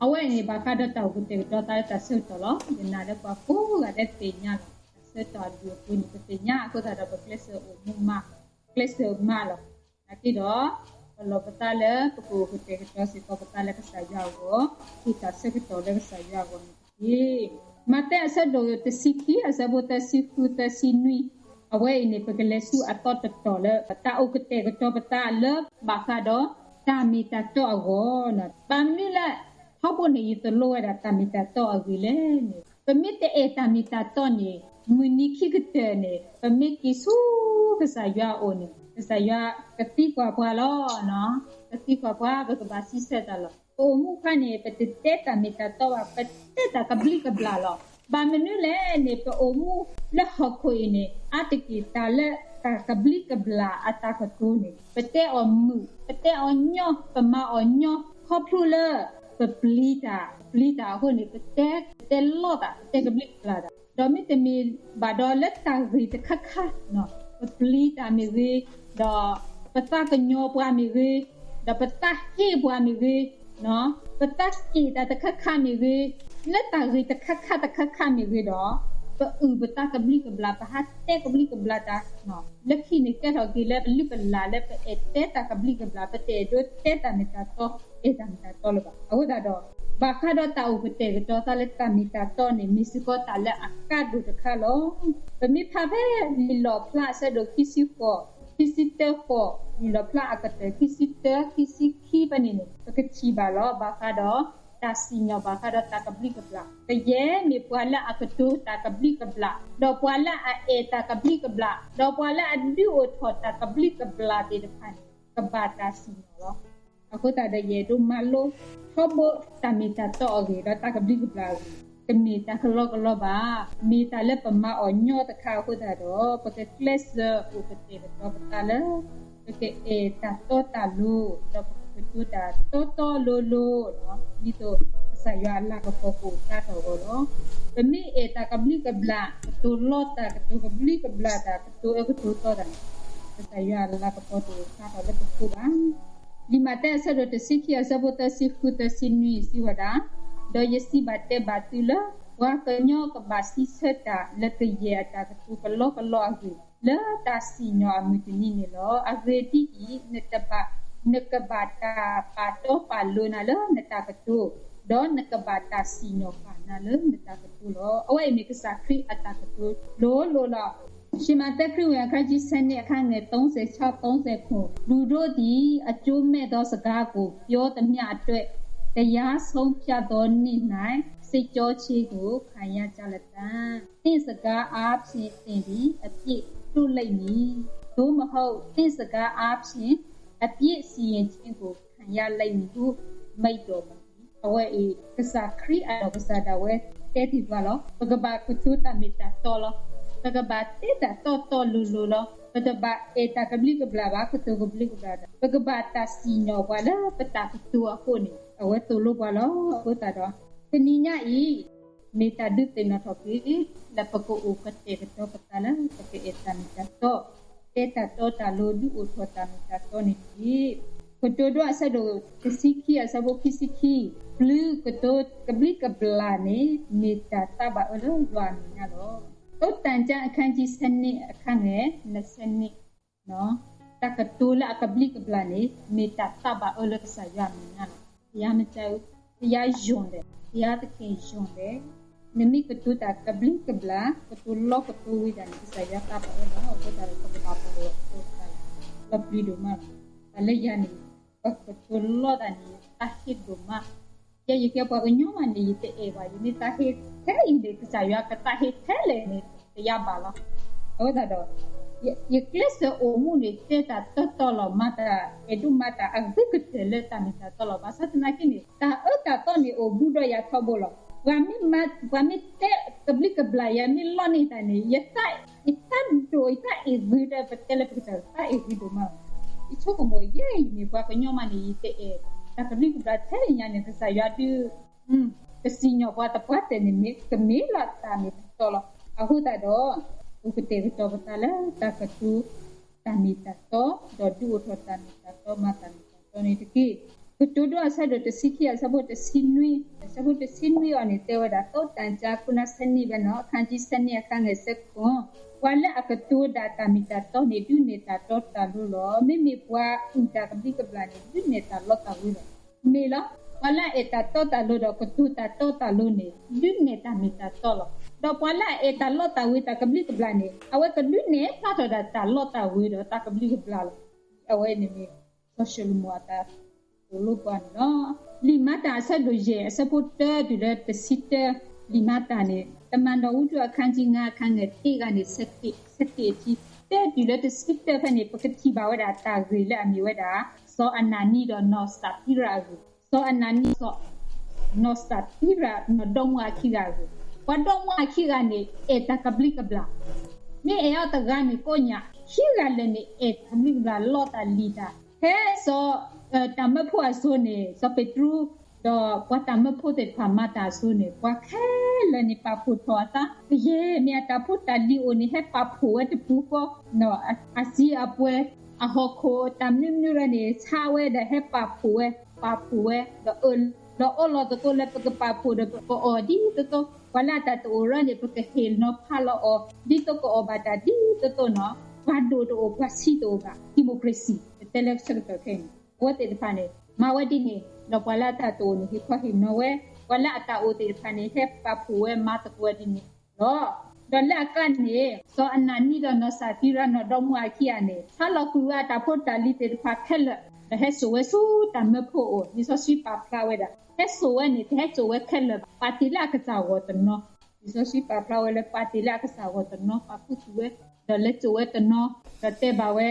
အဝဲအံၤန့ၣ် ဘၣ်ဃးဒီးတၢ်အိၣ်ကတဲာ်ကတီၤသးလၢတၢ်ဆၢကတီၢ်လီၤ. ယနာ်လၢပှၤကိးဂၤဒဲးသ့ၣ်ညါလီၤ. တၢ်ဆၢကတီၢ်အဘျုးအဖှိၣ်န့ၣ် ပသ့ၣ်ညါအဃိသတးဒီး ပကျဲးစၢးအိၣ်မူမး ကျဲးစၢးမၤလီၤ. နာ်က့ဒီး ပလီၢ်ပသးလၢပကအိၣ်ကတဲာ်ကတီၤစ့ၢ်ကီးပသးလၢကစၢ်ယွၤအဂီၢ်, ဟ့ၣ်တၢ်ဆၢကတီၢ်လၢကစၢ်ယွၤအဂီၢ်န့ၣ်တက့ၢ်. မးသဲအဆၢဒိၣ်တဆံခံ အဆၢဖိသၢဆံဃု သၢဆံနွံ, အဝဲအံၤန့ၣ် ပကလဲၤဆူအသီတတီၤလၢ တၢ်အိၣ်ကတဲာ်ကတီၤပသးလၢဘၣ်ဃးဒီး တၢ်မ့ၢ်တၢ်တီအဂီၢ်, ဘၣ်မနုၤလၢ ထီဘိန့ၣ် ယသိၣ်လိဝဲဒၣ်တၢ်မ့ၢ်တၢ်တီအဂ့ၢ်လဲၣ်န့ၣ် ပမ့ၢ်တအဲၣ်တၢ်မ့ၢ်တၢ်တီန့ၣ် မုၢ်နံၤခံကတၢၢ်န့ၣ် ပမ့ၢ်က့ၤဆူကစၢ်ယွၤအအိၣ်န့ၣ် ကစၢ်ယွၤကသံကွၢ်ပှၤလီၤ. ပသံကွၢ်ပှၤ ပကဘၣ်စံးဆၢတၢ်လီၤ. ပအိၣ်မူအခါန့ၣ် ပတတဲတၢ်မ့ၢ်တၢ်တီဘၣ်, ပတဲတၢ်ကဘျံးကဘျၣ်လီၤ. ဘၣ်မနုၤလဲၣ်န့ၣ် ပအိၣ်မူလၢဟီၣ်ခိၣ်အံၤန့ၣ် အါတက့ၢ်တၢ်လၢတၢ်ကဘျံးကဘျၣ်အတၢ်ကတိၤန့ၣ် ပတဲအီၤမုာ်, ပတဲအီၤညီ, ပမၤအီၤညီ, ခီဖျိလၢ ပပျံၤတၢ်, ပပျံၤတၢ်အဃိန့ၣ် ပတဲ, ပတဲလီတၢ်, ပတဲကဘျံးကဘျၣ်တၢ်, ဒီးမ့တမ့ၢ်ဘၣ်ဒီးလၢတၢ်ဂ့ၢ်တခါခါ, ပပျံၤတၢ်မ့ၢ်ဂ့ၤ, ဒီးပသးကညီၤပှၤမ့ၢ်ဂ့ၤ, ဒီးပသးဟ့ပှၤမ့ၢ်ဂ့ၤ, ပသးစံးတၢ်တခါခါမ့ၢ်ဂ့ၤ, လၢတၢ်ဂ့ၢ်တခါခါတခါခါမ့ၢ်ဂ့ၤဒီး ပအုၣ်ပသးကဘျံးကဘျၣ်, ပဟးတဲကဘျံးကဘျၣ်တၢ်, လၢခံန့ၣ်ကဲထီၣ်က့ၤလၢပလုၢ်ပလၢ်လၢပအဲၣ်တဲတၢ်ကဘျံးကဘျၣ်, ပတအဲၣ်ဒိးတဲတၢ်မ့ၢ်တၢ်တီ, အဲၣ်တၢ်မ့ၢ်တၢ်တီလၢၤဘၣ်. အဃိသတးဒီး ဘၣ်ဃးဒီးတၢ်အိၣ်ကတဲာ်ကတီၤသးလၢတၢ်မ့ၢ်တၢ်တီန့ၣ် မ့ၢ်စ့ၢ်ကီးတၢ်လၢအကါဒိၣ်တခါလီၤ. ပမ့ၢ်ဖးဖဲလံာ်လီၣ်ဖျါအဆၢဒိၣ်ခံဆံဃိး, ခံဆံတၢဃိး, လံာ်လီၣ်ဖျါအကတၢၢ် ခံဆံတၢ ခံဆံခံဖဲန့ၣ်န့ၣ် ပကထံၣ်ဘၣ်လီၤ. ဘၣ်ဃးဒီးတၢ်စံၣ်ညီၣ်ဘၣ်ဃးဒီးတၢ်ကဘျံးကဘျၣ်, ကယဲၢ်မ့ၢ်ပှၤလၢအကတိၤတၢ်ကဘျံးကဘျၣ်, ဒီးပှၤလၢအအဲၣ်တၢ်ကဘျံးကဘျၣ်, ဒီးပှၤလၢအဒုးအိၣ်ထီၣ်တၢ်ကဘျံးကဘျၣ်သ့ၣ်တဖၣ်န့ၣ် ကဘၣ်တၢ်စံၣ်ညီၣ်လီၤ. အဃိသတးဒီး ယအဲၣ်ဒိးမၤလိထီဘိတၢ်မ့ၢ်တၢ်တီအဂ့ၢ် ဒီးတၢ်ကဘျံးကဘျၣ်အဂ့ၢ်, တမ့ၢ်တၢ်ကလီကလီဘၣ်. မ့ၢ်တၢ်လၢပမၤအီၤညီတခါအဃိသတးဒီး ပကကျဲးစၢးအိၣ်ကတဲာ်ကတီၤပသးလၢ ပကအဲၣ်တၢ်တီတၢ်လိၤ ဒီးပကကတိၤတၢ်တီတီလိၤလိၤ, ဒ်သိးကစၢ်ယွၤအလၤကပီၤကအိၣ်သါထီၣ်အဂီၢ်လီၤ. ပမ့ၢ်အဲၣ်တၢ်ကဘျံးကဘျၣ်, ကတိၤလီတၢ်, ကတိၤကဘျံးကဘျၣ်တၢ်, ကတိၤအၢကတိၤသီတၢ်န့ၣ် ကစၢ်ယွၤအလၤကပီၤတအိၣ်သါထီၣ်လၢပပူၤဘၣ်. လံာ်မးသဲအဆၢဒိၣ်တဆံခံ အဆၢဖိသၢဆံဃုသၢဆံနွံစံးဝဲဒၣ်, ဒီးယစံးဘၣ်တဲဘၣ်သုလၢ ပှၤကညီကဘၣ်စံးဆၢတၢ်လၢကယဲၢ်အတၢ်ကတိၤကလီကလီအဂ့ၢ် လၢတၢ်စံၣ်ညီၣ်အမုၢ်တနံၤန့ၣ်လီၤ. အဂ့ၢ်ဒ်အံၤ, နကဘၣ်တၢ်ပာ်တီပာ်လိၤနၤလၢနတၢ်ကတိၤ, ဒီးနကဘၣ်တၢ်စံၣ်ညီၣ်ပာ်နၤလၢနတၢ်ကတိၤလီၤ. အဝဲအံၤမ့ၢ်ကစၢ်ခရံာ်အတၢ်ကတိၤလိၤလိၤလီၤ. ရှ့မးသဲခရံာ်ဝံအခန်းကြီးဆယ့်နှစ် အခန်းငယ်သုံးဆယ်ခြောက် သုံးဆယ်ခုနစ်, လူတို့သည် အကျိုးမဲ့သောစကားကို ပြောသမျှအတွက် တရားဆုံးဖြတ်သောနေ့၌ စစ်ကြောခြင်းကို ခံရကြလတံ့။ သင့်စကားအားဖြင့် သင်သည် အပြစ်လွတ်လိမ့်မည်။ သို့မဟုတ် သင့်စကားအားဖြင့် အပြစ်စီရင်ခြင်းကို ခံရလိမ့်မည်ဟု မိန့်တော်မူ အဝဲအံၤ ကစၢ်ခရံာ်အနီၢ်ကစၢ်ဒၣ်ဝဲတဲတ့ၢ်ပှၤလီၤ. ပကဘၣ်ကတိၤတၢ်မ့ၢ်တၢ်တီလီၤ. ပကဘၣ်တဲတၢ်တီတီလိၤလိၤလီၤ. ပတဘၣ်အဲၣ်တၢ်ကဘျံးကဘျၣ်ဘၣ်, ကတိၤကဘျံးကဘျၣ်တၢ်, ပကဘၣ်တၢ်စံၣ်ညီၣ်ပှၤလၢပတၢ်ကတိၤအဃိန့ၣ် အဝဲသိၣ်လိပှၤလီၤ. အဃိသတးဒီး တနံၤညါအံၤ မ့ၢ်တၢ်ဒုးသ့ၣ်နီၣ်ထီၣ်က့ၤ လၢပကအိၣ်ကတဲာ်ကတီၤပသးလၢ ပကအဲၣ်တၢ်မ့ၢ်တၢ်တီ, တဲတၢ်တီတၢ်လိၤ ဒုးအိၣ်ထီၣ်တၢ်မ့ၢ်တၢ်တီန့ၣ်တက့ၢ်. ကတိၤဒိအဆၢဒိၣ်တဆံခံ အဆၢဖိခံဆံခံ, ပျုၤကတိၤကဘျံးကဘျၣ်န့ၣ် မ့ၢ်တၢ်သးဘၣ်အၢလၢယွၤအမဲာ်ညါလီၤ. သုတၢ်ကၢ အခန်းကြီးဆယ့်နှစ် အခန်းငယ်နှစ်ဆယ့်နှစ် တၢ်ကတိၤလၢအကဘျံးကဘျၣ်န့ၣ် မ့ၢ်တၢ်သးဘၣ်အၢလၢကစၢ်ယွၤအမဲာ်ညါလီၤ. ဘုရားမကြိုက်ဘူး, ဘုရားယွၤလဲၣ်, ဘုရားသခင်ယွၤလဲၣ်. နမ့ၢ်ကတိၤတၢ်ကဘျံးကဘျၣ်, ကတိၤလီကတိၤဝံၤတၢ်န့ၣ် ကစၢ်ယွၤသးဘၣ်အၢလီၤ. အဃိသတးဒီး ပကဘၣ်ပလီၢ်ပသးလီၤပျံၤဒိၣ်မးလီၤ. တၢ်လၢယၤန့ၣ် ပကတိၤလီတၢ်န့ၣ် ယသးဟ့ဒိၣ်မး. ယဲယကဲပှၤကညီမးန့ၣ် ယတအဲၣ်ဘၣ်, ယမ့ၢ်သးဟ့ထဲအံၤန့ၣ် ကစၢ်ယွၤကသးဟ့ထဲလဲၣ်န့ၣ် တယါဘၣ်လီၤ. အဃိသတးဒီး ယကျဲးစၢးအိၣ်မူန့ၣ် တဲတၢ်တီတီလီၤ, မၤတၢ်အဲၣ်ဒိးမၤတၢ်အဂ့ၤကတၢၢ်လၢတၢ်မ့ၢ်တၢ်တီလီၤ. ဘၣ်ဆၣ်သနာ်က့န့ၣ် တၢ်အၢတၢ်သီန့ၣ်အိၣ်ဘူးဒီးယၤထီဘိလီၤ. ပှၤမ့ၢ်မၤ, ပှၤမ့ၢ်တဲကဘျံးကဘျၣ်ယၤ မ့ၢ်လီန့ၢ်တၢ်န့ၣ် ယသး, ယသးဒိၣ်, ယသးအ့ၣ်ဂ့ၤဒီး ပတဲလၢပကစၢ်သးအ့ၣ်ဂ့ၤဒိၣ်မးလီၤ. ယဆိကမိၣ် ယဲအံၤမ့ၢ်ပှၤကညီမးန့ၣ် ယတအဲၣ်တၢ်ကဘျံးကဘျၣ်ထဲညါန့ၣ် ကစၢ်ယွၤဒုး ကစံၣ်ညီၣ်ပှၤသပှၢ်တၢၢ်န့ၣ် မ့ၢ်ကမ့ၢ်လီၤတၢ်မ့ၢ်တၢ်တီလီၤ. အဃိသတးဒီး ပကတဲာ်ကတီၤပသးလၢတၢ်ကတိၤတၢ်မ့ၢ်တၢ်တီ, ဒီးဒုးအိၣ်ထီၣ်တၢ်မ့ၢ်တၢ်တီ မၤတၢ်မ့ၢ်တၢ်တီန့ၣ်တက့ၢ်. ကတိၤဒိအဆၢဒိၣ်တဆံခံ အဆၢဖိတဆံနွံ, အဆၢဖိတဆံနွံအံၤန့ၣ် တဲဝဲဒၣ် သုတၢ်ကၢ အဆၢဒိၣ်တဆံခံ အခန်းငယ်ဆယ့်ခုနစ်, ပှၤလၢအကတိၤဒၣ်တၢ်မ့ၢ်တၢ်တီန့ၣ် ဒုးနဲၣ်တၢ်တီတၢ်လိၤလီၤ. မ့မ့ၢ်ပှၤအုၣ်တၢ်ကဘျံးကဘျၣ်န့ၣ် ဒုးနဲၣ်တၢ်လီတၢ်ဝ့ၤလီၤ. မ့ၢ်လီၤ, ပှၤလၢအအဲၣ်တၢ်တီတၢ်လိၤဒီးကတိၤတၢ်တီတၢ်လိၤန့ၣ် ဒုးနဲၣ်တၢ်မ့ၢ်တၢ်တီလီၤ. ဒီးပှၤလၢအအဲၣ်တၢ်လီတၢ်ဝ့ၤတၢ်ကဘျံးကဘျၣ်န့ၣ် အဝဲကဒုးနဲၣ်ဖျါထီၣ်ဒၣ်တၢ်လီတၢ်ဝ့ၤဒီးတၢ်ကဘျံးကဘျၣ်လီၤ. အဝဲန့ၣ်မ့ၢ် စီၤၡလိၤမိၣ်အတၢ်သိၣ်လိပှၤန့ၣ်လီၤ. လံာ်မၤတၢ်အဆၢဒိၣ်ယဲၢ် အဆၢဖိတၢတုၤလၢတဆံတၢ, လံာ်မၤတၢ်န့ၣ် တမန်တော်ဝတ္ထု အခန်းကြီးငါး အခန်းငယ်တစ် ကနေ ဆယ့်တစ်အထိ, တၢတုၤလၢတဆံတၢဖဲန့ၣ် ပကထံၣ်ဘၣ်ဝဲဒၣ်တၢ်ဂ့ၢ်လၢအမ့ၢ်ဝဲဒၣ် စီၤအနၤနံဒီးနီၢ်စဖံရၤအဂ့ၢ်, စီၤအနၤနံ, စီၤ, နီၢ်စဖံရၤ, နီၢ်ဒီမါဝၤခံဂၤအဂ့ၢ်, ပှၤဒီမါဝၤခံဂၤန့ၣ် အဲၣ်တၢ်ကဘျံးကဘျၣ်, မ့ၢ်အဲၣ်အီၤတဂၤန့ၣ်ကိးညၣ်, ခံဂၤလၢာ်န့ၣ် အဲၣ်တၢ်ကဘျံးကဘျၣ်လီတၢ်လံၤတၢ်, ဖဲစီၤ, တၢ်မၢဖိအစိၤန့ၣ် စီၤပ့းတရူး, ဒီးပှၤတၢ်မၢဖိသ့ၣ်တဖၣ်မၤတၢ်အစိၤန့ၣ် ပှၤခဲလၢာ်န့ၣ် ပာ်ဖှိၣ်ထီၣ်အသး, ကယဲၢ်မ့ၢ်အတၢ်ဖိတၢ်လံၤအိၣ်န့ၣ် ဟဲပာ်ဖှိၣ်ဝဲတပူၤဃီ, အစံအပှဲၤ, အဟီၣ်ခိၣ်တၢ်မနုၤမနုၤရၢန့ၣ် ဆါဝဲဒီးဟဲပာ်ဖှိၣ်ဝဲ, ပာ်ဖှိၣ်ဝဲ, ဒီးအၢၣ်လီၤအီလီၤသကိးလၢပကပာ်ဖှိၣ်ဒီးပကအီၣ်ဒ်သိးသိး, ပှၤလၢအတၢ်တအိၣ်ရၢန့ၣ် ပကဟ့ၣ်နီၤဖးလီၤအီၤ ဒ်သိးကအိၣ်ဘၣ်တၢ်ဒ်သိးသိးနီၤ, ပှၤဒိၣ်တအိၣ် ပှၤဆံးတအိၣ်ဘၣ်, democracy ပတဲလၢဆၢကတီၢ်ခဲအံၤန့ၣ် အဝဲသ့ၣ်တဖၣ်န့ၣ် မၤဝဲဒ်န့ၣ်, ဒီးပှၤလၢအတၢ်တအိၣ်န့ၣ် ဟ့ၣ်ခီဟ့ၣ်နီၤဝဲ, ပှၤလၢအတၢ်အိၣ်သ့ၣ်တဖၣ်န့ၣ် ဟဲပာ်ဖှိၣ်ဝဲမၤသကိးဝဲဒ်န့ၣ်လီၤ. ဒီးလၢအကါန့ၣ် စီၤအနၤနံဒီးနီၢ်စဖံရၤနီၢ်ဒီမါဝၤခံဂၤန့ၣ် ဆါလီၤကွံာ်ဝဲအတၢ်ဖိတၢ်လံၤသ့ၣ်တဖၣ်ခဲလၢာ်, ဒီးဟဲစိာ်ဝဲဆူတၢ်မၢဖိအအိၣ်, လံာ်စီဆှံပာ်ဖျါဝဲဒၣ် ဟဲစိာ်ဝဲန့ၣ် တဟဲစိာ်ဝဲခဲလၢာ်ဘၣ်, ပာ်တ့ၢ်လၢအကစၢ်ဂီၢ်တနီၤ, လံာ်စီဆှံပာ်ဖျါဝဲလၢပာ်တ့ၢ်လၢအကစၢ်ဂီၢ်တနီၤ, ပာ်ခူသူၣ်ဝဲ, ဒီးလဲၤစိာ်ဝဲတနီၤ, ဒီးတဲဘၣ်ဝဲ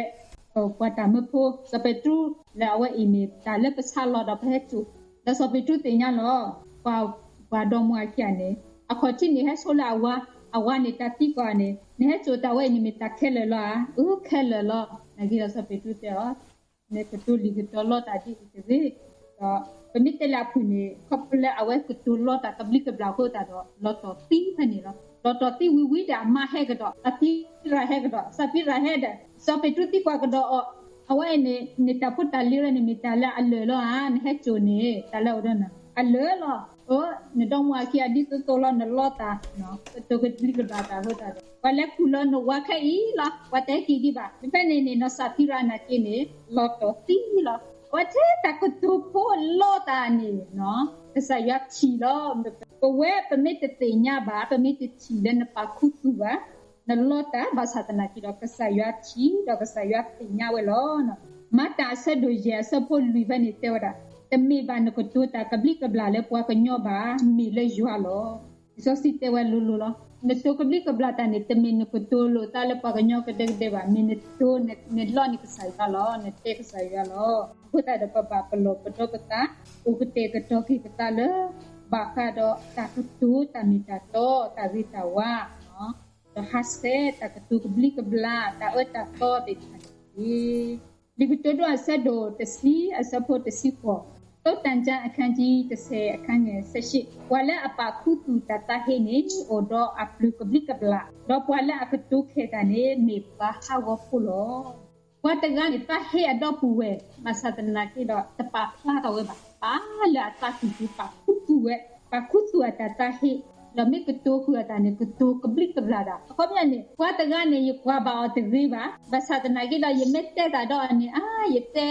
ပှၤတၢ်မၢဖိ စီၤပ့းတရူး လၢအဝဲအံၤန့ၣ် တၢ်လၢပဆါလီၤဒီးပဟဲစိာ်, ဒီးစီၤပ့းတရူးသ့ၣ်ညါလီၤ, ပှၤ, ပှၤဒီမါဝၤခံဂၤန့ၣ် အခီၣ်ထံးန့ၣ်ဟဲဆိလၢအဝၤ, အဝၤန့ၣ်တၢ်သံကွၢ်န့ၣ် နဟဲစိာ်တၢ်ဝဲအံၤန့ၣ်မ့ၢ်တၢ်ခဲလၢာ်လီၤဧါ, အၢ ခဲလၢာ်လီၤ, နာ်က့ဒီးစီၤပ့းတရူးတဲအီၤ နကတိၤလံာ်ကတိၤလီတၢ်ဒ်အံၤတဂ့ၤ, ဒီးပမ့ၢ်တဲလၢအဖုၣ်န့ၣ် ခီဖျိလၢအဝဲကတိၤလီတၢ်ကဘျံးကဘျၣ်အဃိသတးဒီး လီၤတီၢ်သံဖဲန့ၣ်လီၤ. လီၤတီၢ်သံဝံၤဝံၤဒီးအမါဟဲကဒီး, စီၤပံရၤဟဲကဒီး, စီၤပံရၤဟဲဒီး စီၤပ့းတရူးသံကွၢ်ကဒီးအီၤ, အဝဲအံၤန့ၣ် နတၢ်ဖိတၢ်လံၤရၢန့ၣ်မ့ၢ်တၢ်လၢအလၢာ်လီၤဧါ, နဟဲစိာ်န့ၣ် တၢ်လၢအအိၣ်ဒီးနၤ အလၢာ်လီၤ. အၢ နဒီမါဝၤခံဂၤဒ်သိးသိးလီၤ နလီတၢ်, ကတိၤကဘျံးကဘျၣ်တၢ်အဃိသတးဒီး ပှၤလဲၤခူၣ်လီၤနဝၤခဲအံၤလီၤ, ပှၤတဟဲက့ၤဒံးဘၣ်. ဖဲန့ၣ်န့ၣ် နီၢ်စဖံရၤနာ်က့န့ၣ် လီၤတီၢ်သံလီၤ. အဝဲထဲတၢ်ကတိၤဖိလီတၢ်န့ၣ် ကစၢ်ယွၤထံၣ်လီၤ. ပဝဲပမ့ၢ်တသ့ၣ်ညါဘၣ်, ပမ့ၢ်တထံၣ်လၢနပာ်ခူသူၣ်ဘၣ်, နလီတၢ်ဘၣ်ဆၣ်သနာ်က့ဒီး ကစၢ်ယွၤထံၣ်ဒီးကစၢ်ယွၤသ့ၣ်ညါဝဲလီၤ. မၤတၢ်အဆၢဒိၣ်ယဲၢ်အဆၢဖိလွံၢ်ဖဲန့ၣ်တဲဝဲဒၣ်, တမ့ၢ်ဘၣ်နကတိၤတၢ်ကဘျံးကဘျၣ်လၢပှၤကညီဘၣ်, မ့ၢ်လၢယွၤလီၤ. လံာ်စီဆှံတဲဝဲလိၤလိၤလီၤ. နတိၤကဘျံးကဘျၣ်တၢ်န့ၣ် တမ့ၢ်နကတိၤလိာ်သးလၢပှၤကညီကဒဲကဒဲဘၣ်, မ့ၢ်နတိၤ, နလီန့ၣ်ကစၢ်ယွၤလီၤ, နတဲကစၢ်ယွၤလီၤ. အဃိသတးဒီးပဘၣ်ပလီၢ်ပဒီပသး, အိၣ်ကတဲာ်ကတီၤက့ၤပသးလၢ ဘၣ်ဃးဒီးတၢ်ကတိၤတၢ်မ့ၢ်တၢ်တီ, တၢ်ဂ့ၤတၢ်ဝါ ဒီးဟးဆှဲးတၢ်ကတိၤကဘျံးကဘျၣ်, တၢ်အၢတၢ်သီသ့ၣ်တဖၣ်န့ၣ်တက့ၢ်. လံာ်ကတိၤဒိအဆၢဒိၣ်တဆံအဆၢဖိတဆံဃိး, တိတၢ်ကၠၢအခန်းကြီးတဆယ်အခန်းငယ်ဆယ့်ရှစ်, ပှၤလၢအပာ်ခူသူၣ်တၢ်သးဟ့န့ၣ် အိၣ်ဒီးအပျုၤကဘျံးကဘျၣ်, ဒီးပှၤလၢအကတိၤခဲၣ်တၢ်န့ၣ် မ့ၢ်ပှၤဟးဂီၤဖိလီၤ. ပှၤတဂၤန့ၣ် သးဟ့အဒီပုၢ်ဝဲၢ်, ဘၣ်ဆၣ်သနာ်က့ဒီး တပာ်ဖျါထီၣ်ဝဲဘၣ်, ပာ်လၢအသးကံၢ်ပူၤ ပာ်ခူသူၣ်ဝဲ, ပာ်ခူသူၣ်အတၢ်သးဟ့, ဒီးမ့ၢ်ကတိၤဃုာ်အတၢ်န့ၣ် ကတိၤကဘျံးကဘျၣ်တၢ်. အခီပညီန့ၣ် ပှၤတဂၤန့ၣ် ယကွၢ်ဘၣ်အီၤတဂ့ၤဘၣ်, ဘၣ်ဆၣ်သနာ်က့ဒီး ယမ့ၢ်တဲတၢ်ဒီးအီၤန့ၣ် အါ ယတဲ,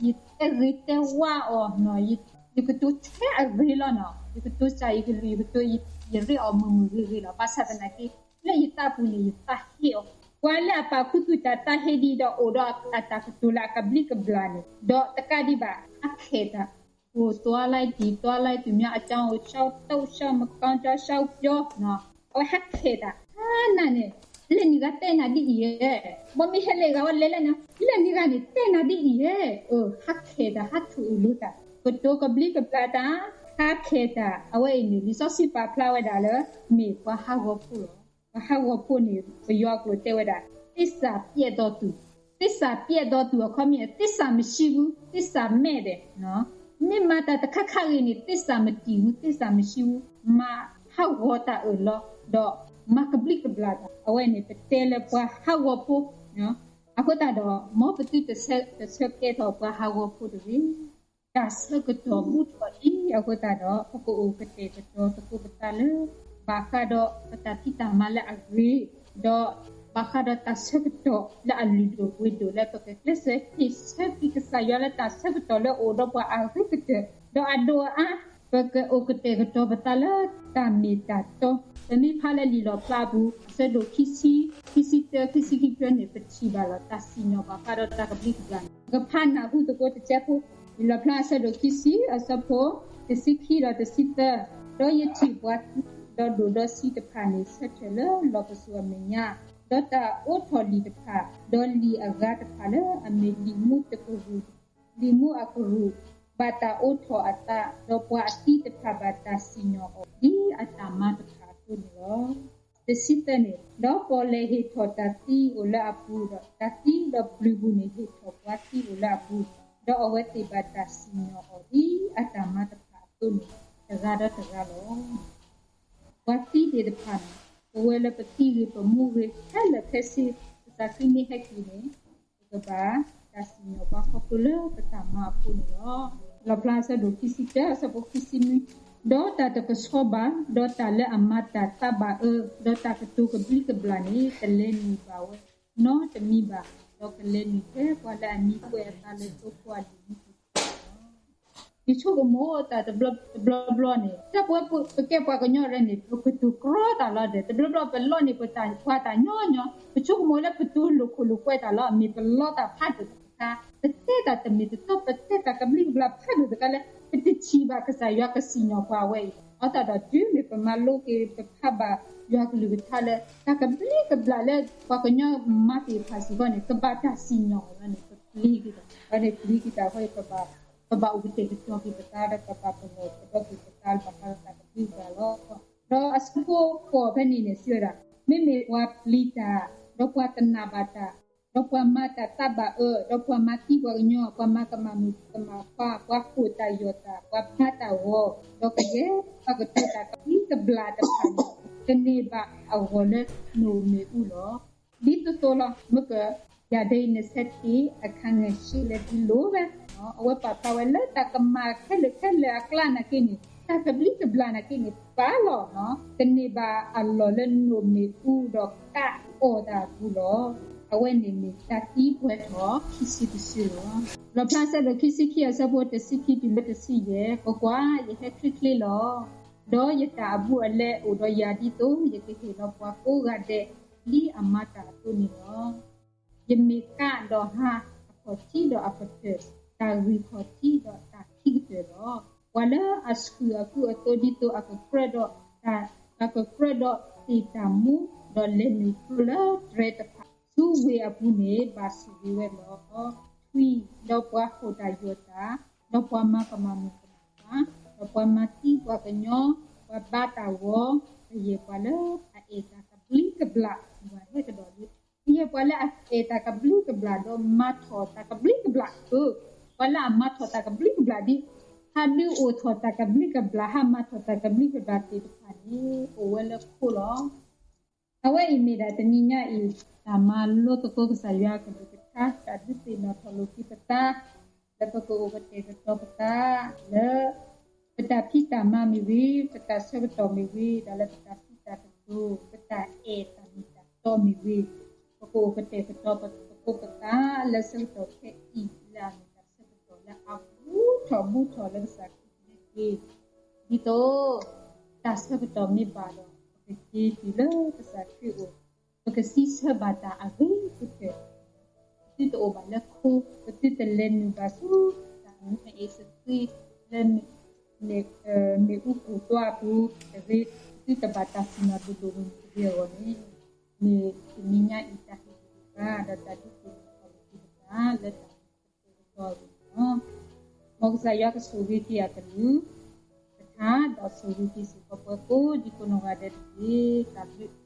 ယတဲဂ့ၤတဲဝါအီၤ, ယကတိၤထဲအဂ့ၤလီၤနီၤ, ယကတိၤစၢ်ယကလုၢ်, ယကတိၤ, ယရ့အီၤမုာ်မုာ်ဂ့ၤဂ့ၤလီၤ. ဘၣ်ဆၣ်သနာ်က့ လၢယသးပူၤန့ၣ် ယသးဟ့အီၤ. ပှၤလၢအပာ်ခူသူၣ်တၢ်သးဟ့ဒ်ဒီး အိၣ်ဒီးအတၢ်ကတိၤလၢအကဘျံးကဘျၣ်န့ၣ်, ဒီးတကးဒံးဘၣ် ဟးခဲၣ်တၢ်, အိၣ်သွားလိုက်ဒီသွားလိုက်, သူများအကြောင်းကို လျှောက်တုတ်လျှောက်မကောင်းကြောင်းလျှောက်ပြော, အဝဲဟးခဲၣ်တၢ်, ဟါနၤန့ၣ်, လၢန့ၣ်ဂၤတဲနၤဒ်အံၤဧါ, ဘီမ့ၢ်ဟဲလၢဂၤဝဲလဲၤလၢနၤ, လၢန့ၣ်ဂၤန့ၣ်တဲနၤဒ်အံၤဧါ, အၢ ဟးခဲၣ်တၢ်, ဟးထူၣ်အုးလိၤတၢ်, ကတိၤကဘျံးကဘျၣ်တၢ်, ဟးခဲၣ်တၢ်, အဝဲအံၤန့ၣ် လံာ်စီဆှံပာ်ဖျါဝဲဒၣ်လၢ မ့ၢ်ပှၤဟးဂီၤဖိလီၤ. ပှၤဟးဂီၤဖိန့ၣ် ပယီၤအကျိာ်တဲဝဲဒၣ် သစ္စာပျက်သောသူ, သစ္စာပျက်သောသူ အခီပညီ သစ္စာမရှိဘူး, သစ္စာမဲ့တယ်, မ့ၢ်မၤတၢ်တခါခါဂ့ၤန့ၣ် သစ္စာမတည်ဘူး, သစ္စာမရှိဘူး, မၤဟးဂီၤတၢ်အၢၣ်လီၤ, ဒီးမၤကဘျံးကဘျၣ်တၢ်, အဝဲန့ၣ် ပတဲလၢပှၤဟးဂီၤဖိ, အဃိသတးဒီး မ်ပသုတဆၢကဲထီၣ်ပှၤဟးဂီၤဖိတဂ့ၤ. တၢ်ဆၢကတီၢ်ဘူးထီၣ်လံအဃိသတးဒီး ပကအိၣ်ကတဲာ်ကတီၤသကိးပသးလၢ ဘၣ်ဃးဒီးပတၢ်ဖံးတၢ်မၤလၢအဂ့ၤ, ဒီးဘၣ်ဃးဒီးတၢ်ဆၢကတီၢ်လၢအလုၢ်ဒိၣ်ပှ့ၤဒိၣ်လၢ ပကကျဲးစၢးဟ့ၣ်ဆၢကွံာ်ကစၢ်ယွၤလၢတၢ်ဆၢကတီၢ်လၢအအိၣ်ဒီးပှၤအဂ့ၤကတၢၢ်, ဒီးအဒိၣ်အအါ ပကအိၣ်ကတဲာ်ကတီၤပသးလၢတၢ်မ့ၢ်တၢ်တီ, ပမ့ၢ်ဖးလၢလံာ်လီၣ်ဖျါအပူၤ အဆၢဒိၣ်ခံဆံ, ခံဆံတၢ, ခံဆံခံဖျၢၣ်န့ၣ် ပထံၣ်ဘၣ်လီၤ တၢ်စံၣ်ညီၣ်ဘၣ်ဃးဒီးတၢ်ကဘျံးကဘျၣ်န့ၣ် ပကဖးနၢ်ဟူသကိးတစဲးဖိ, လံာ်လီၣ်ဖျါအဆၢဒိၣ်ခံဆံ အဆၢဖိ တဆံခံဒီးတဆံသၢ, ဒီးယထံၣ်ပှၤသူဒီးဒိၣ်ဒီးဆံးတဖၣ်န့ၣ် ဆၢထၢၣ်လၢလီၢ်ပစိာ်အမဲာ်ညါ, ဒီးတၢ်အိးထီၣ်လံာ်တဖၣ်, ဒီးလံာ်အဂၤတဖၣ်လၢအမ့ၢ်လံာ်မူတကရူၢ် လံာ်မူအကရူၢ် ဘၣ်တၢ်အိးထီၣ်အသး, ဒီးပှၤအသံတဖၣ်ဘၣ်တၢ်စံၣ်ညီၣ်အီၤ ဒ်အတၢ်မၤတဖၣ်အသိးန့ၣ်လီၤ. တဆံသၢန့ၣ်, ဒီးပီၣ်လဲၣ်ဟ့ၣ်ထီၣ်တၢ်သံအိၣ်လၢအပူၤ, ဒီးတၢ်သံဒီးပျုၤပူၤန့ၣ် ဟ့ၣ်ထီၣ်ပှၤသံအိၣ်လၢအပူၤ, ဒီးအဝဲသ့ၣ်ဘၣ်တၢ်စံၣ်ညီၣ်အီၤ ဒ်အတၢ်မၤတဖၣ်အသိးန့ၣ် တဂၤဒီးတဂၤလီၤ. ပှၤသံသ့ၣ်တဖၣ်န့ၣ် ပဝဲလၢပသံဂ့ၤပမူဂ့ၤ ခဲလၢာ်ခဲဆ့ ကစၢ်ခရံာ်မ့ၢ်ဟဲက့ၤန့ၣ် ပကဘၣ်တၢ်စံၣ်ညီၣ်ပှၤခီဖျိလၢပတၢ်မၤအဃိန့ၣ်လီၤ. လီၣ်ဖျါအဆၢဒိၣ်ခံဆံတၢ အဆၢဖိခံဆံနွံ, ဒီးတၢ်တကဆှီဘၣ်, ဒီးတၢ်လၢအမၤတၢ်သးဘၣ်အၢ, ဒီးတၢ်ကတိၤကဘျံးကဘျၣ်န့ၣ် တလဲၤနုာ်ဘၣ်ဝဲနီတမံၤဘၣ်, ဒီးကလဲၤနုာ်ထဲပှၤလၢအမံၤကွဲးအသးလၢသိဖိအလံာ်မူပူၤတဖၣ်န့ၣ်လီၤ. ယဆိကမိၣ်တၢ်တဘျီဘျီန့ၣ် တၢ်ပဝဲပကဲပှၤကညီရဲၣ်န့ၣ် ပကတိၤကြီတၢ်လီၤဒီး တဘျီဘျီပလီန့ၢ်ပှၤတၢ်ညီညီ, ပဆိကမိၣ်လၢပတိၤလိာ်ခိၣ်လိာ်ကွဲတၢ်လီၤ, မ့ၢ်ပလီတၢ်ဖးဒိၣ်တခါ, ပတဲတၢ်တမ့ၢ်တတီ, ပတဲတၢ်ကဘျံးကဘျၣ်ဖးဒိၣ်တခါလၢ ပတထံၣ်ဘၣ်ကစၢ်ယွၤကစံၣ်ညီၣ်ပှၤဝဲအံၤ, အသးဒီးတုၤမ့ၢ်ပမၤလိက့ၤ ပဖးဘၣ်ယွၤကလုၢ်ကထါလၢ တၢ်ကဘျံးကဘျၣ်လၢပှၤကညီမၤသ့ၣ်တဖၣ်စ့ၢ်ကီးန့ၣ် ကဘၣ်တၢ်စံၣ်ညီၣ်အီၤလီၤန့ၣ် ပပျံၤက့ၤတၢ်, အဝဲန့ၣ်ပျံၤက့ၤတၢ်အဃိ ပဘၣ်အိၣ်ကတဲာ်ကတီၤက့ၤပသးဒီး ပဘၣ်ပလီၢ်ပဒီက့ၤပသးလၢဘၣ်ဃးဒီးတၢ်ကဘျံးကဘျၣ်လီၤ. ဒီးအဆၢဖိဃိးဖဲန့ၣ်န့ၣ် စံးဝဲဒၣ်, မ့မ့ၢ်ပှၤပျံၤတၢ်, ဒီးပှၤတနာ်ဘၣ်တၢ်, ဒီးပှၤမၤတၢ်သးဘၣ်အၢ, ဒီးပှၤမၤသံပှၤကညီ, ပှၤမၤကမၣ်မုၣ်ကမၣ်ခွါ, ပှၤဃိာ်တၢ်ယီၢ်တၢ်, ပှၤဘါတၢ်ဂီၤ, ဒီးကယဲၢ်ပှၤကတိၤတၢ်ကဘျံးကဘျၣ်တဖၣ်န့ၣ် ကန့ၢ်ဘၣ်အဂီၢ်လၢနိၣ်မ့ၣ်အူလီၤ. ဒ်သိးသိးလီၤ မ့ၢ်ကယၤဒ်အံၤ နဆဲးတ့ၢ်အခါငယ်ရှင်းလၢဒ်လိၤဝဲ, အဝဲပာ်ဖျါဝဲလၢတၢ်ကမၣ်ခဲလၢာ်ခဲလၢာ်အကျါနာ်က့န့ၣ် တၢ်ကဘျံးကဘျၣ်နာ်က့န့ၣ် ပာ်လီၤ, ကန့ၢ်ဘၣ်အလီၢ်လၢနိၣ်မ့ၣ်အူဒီးကအီၣ်တၢ်အပူၤလီၤ. အဝဲန့ၣ်မ့ၢ်တၢ်သံပှဲၤထီၣ်ခံစုတစုလီၤ. လီၣ်ဖျါအဆၢဒိၣ်ခံဆံခံ အဆၢဖိတဆံခံတုၤလၢတဆံယဲၢ်, ကွၢ်ကွၢ်, ယဟဲချ့ချ့လီၤ. ဒီးယတၢ်အဘူးအလဲအိၣ်ဒီးယၤဒ်သိး ယကဟ့ၣ်လီၤပှၤကိးဂၤဒဲး ဒ်အမၤတၢ်အသိးန့ၣ်လီၤ. ယမ့ၢ်ကးဒီးဟါ, အခီၣ်ထံးဒီးအကတၢၢ်, တၢ်ဂံၢ်ခီၣ်ထံးဒီးတၢ်ခံကတၢၢ်လီၤ. ပှၤလၢအဆှုၣ်အကူအသိး ဒ်သိးအကကြၢးဒီးတၢ်, အကကြၢးဒီးသ့ၣ်တၢ်မူ, ဒီးလဲၤနုာ်ဖျိလၢတြဲၤတဖၣ် ဆူဝ့ၢ်အပူၤန့ၣ် ဘၣ်ဆိၣ်ဂ့ၤဝဲလီၤ. ထွံ, ဒီးပှၤဃိာ်တၢ်ယီၢ်တၢ်, ဒီးပှၤမၤကမၣ်မုၣ်ကမၣ်ခွါ, ဒီးပှၤမၤသံပှၤကညီ, ပှၤဘါတၢ်ဂီၤ, ကယဲၢ်ပှၤလၢအအဲၣ်တၢ်ကဘျံးကဘျၣ်, ပှၤဟဲကဒီးလၢ ကယဲၢ်ပှၤလၢအအဲၣ်တၢ်ကဘျံးကဘျၣ် ဒီးမၤထီၣ်တၢ်ကဘျံးကဘျၣ်, ပှၤလၢအမၤထီၣ်တၢ်ကဘျံးကဘျၣ်ဒ် ဟးဒုးအိၣ်ထီၣ်တၢ်ကဘျံးကဘျၣ်, ဟးမၤထီၣ်တၢ်ကဘျံးကဘျၣ်သ့ၣ်တဖၣ်န့ၣ် အိၣ်ဝဲလၢခိလီၤ. အဝဲအံၤမ့ၢ်ဒၣ်တနံၤညါအံၤ တၢ်မၤလိသကိးကစၢ်ယွၤကလုၢ်ကထါ တၢ်ဒုးသ့ၣ်နီၣ်ထီၣ်လိာ်က့ၤပသး လၢပကအိၣ်ကတဲာ်ကတီၤပသး လၢ ပတၢ်ဖံးတၢ်မၤမ့ၢ်ဂ့ၤ, ပတၢ်ဆၢကတီၢ်မ့ၢ်ဂ့ၤ, ဒီးလၢပတၢ်စံးတၢ်ကတိၤ, ပတၢ်အဲၣ်တၢ်မ့ၢ်တၢ်တီမ့ၢ်ဂ့ၤ, ပကအိၣ်ကတဲာ်ကတီၤသကိးပသး လၢဆၢကတီၢ်ခဲအံၤ လၢအမ့ၢ်တၢ်ဆၢကတီၢ်လၢအဘူးထီၣ်ဘူးထီၣ်လၢကစၢ်ခရံာ်ကဟဲက့ၤ ဒ်သိး တၢ်ဆၢကတီၢ်မ့ၢ်ဘၣ်ဒီး ပကက့ၤတုၤလၢကစၢ်ခရံာ်အအိၣ်, ပကစံးဆၢဘၣ်တၢ်အဂ့ၤကတၢၢ်, ပသုတအိၣ်ဘၣ်လၢခိ, ပသုတလဲၤနုာ်ဘၣ်ဆူ တၢ်မ့ၢ်အ့ၣ်စဃံ လၢ မ့ၣ်အူကိၢ်သွါအပူၤတဂ့ၤ, ပသုတဘၣ်တၢ်စံၣ်ညီၣ်ဒိၣ်ဒိၣ်မုၢ်မုၢ်တဂ့ၤအဂီၢ်န့ၣ်, မ့ၢ်တနံၤညါအံၤတၢ်ဟ့ၣ်ဂံၢ်ဟ့ၣ်ဘါ ဒီးတၢ်ဒုးသ့ၣ်နီၣ်ထီၣ်လိာ်က့ၤပသး လၢတၢ်ကတဲာ်ကတီၤအဂီၢ်န့ၣ်လီၤ. မ်ကစၢ်ယွၤကဆိၣ်ဂ့ၤက့ၤအကလုၢ်ကထါ ဒီးဆိၣ်ဂ့ၤက့ၤစ့ၢ်ကီးပှၤကိးဒံကိးနီၢ်ဂၤဒဲးတက့ၢ်. တၢ်ဘျုး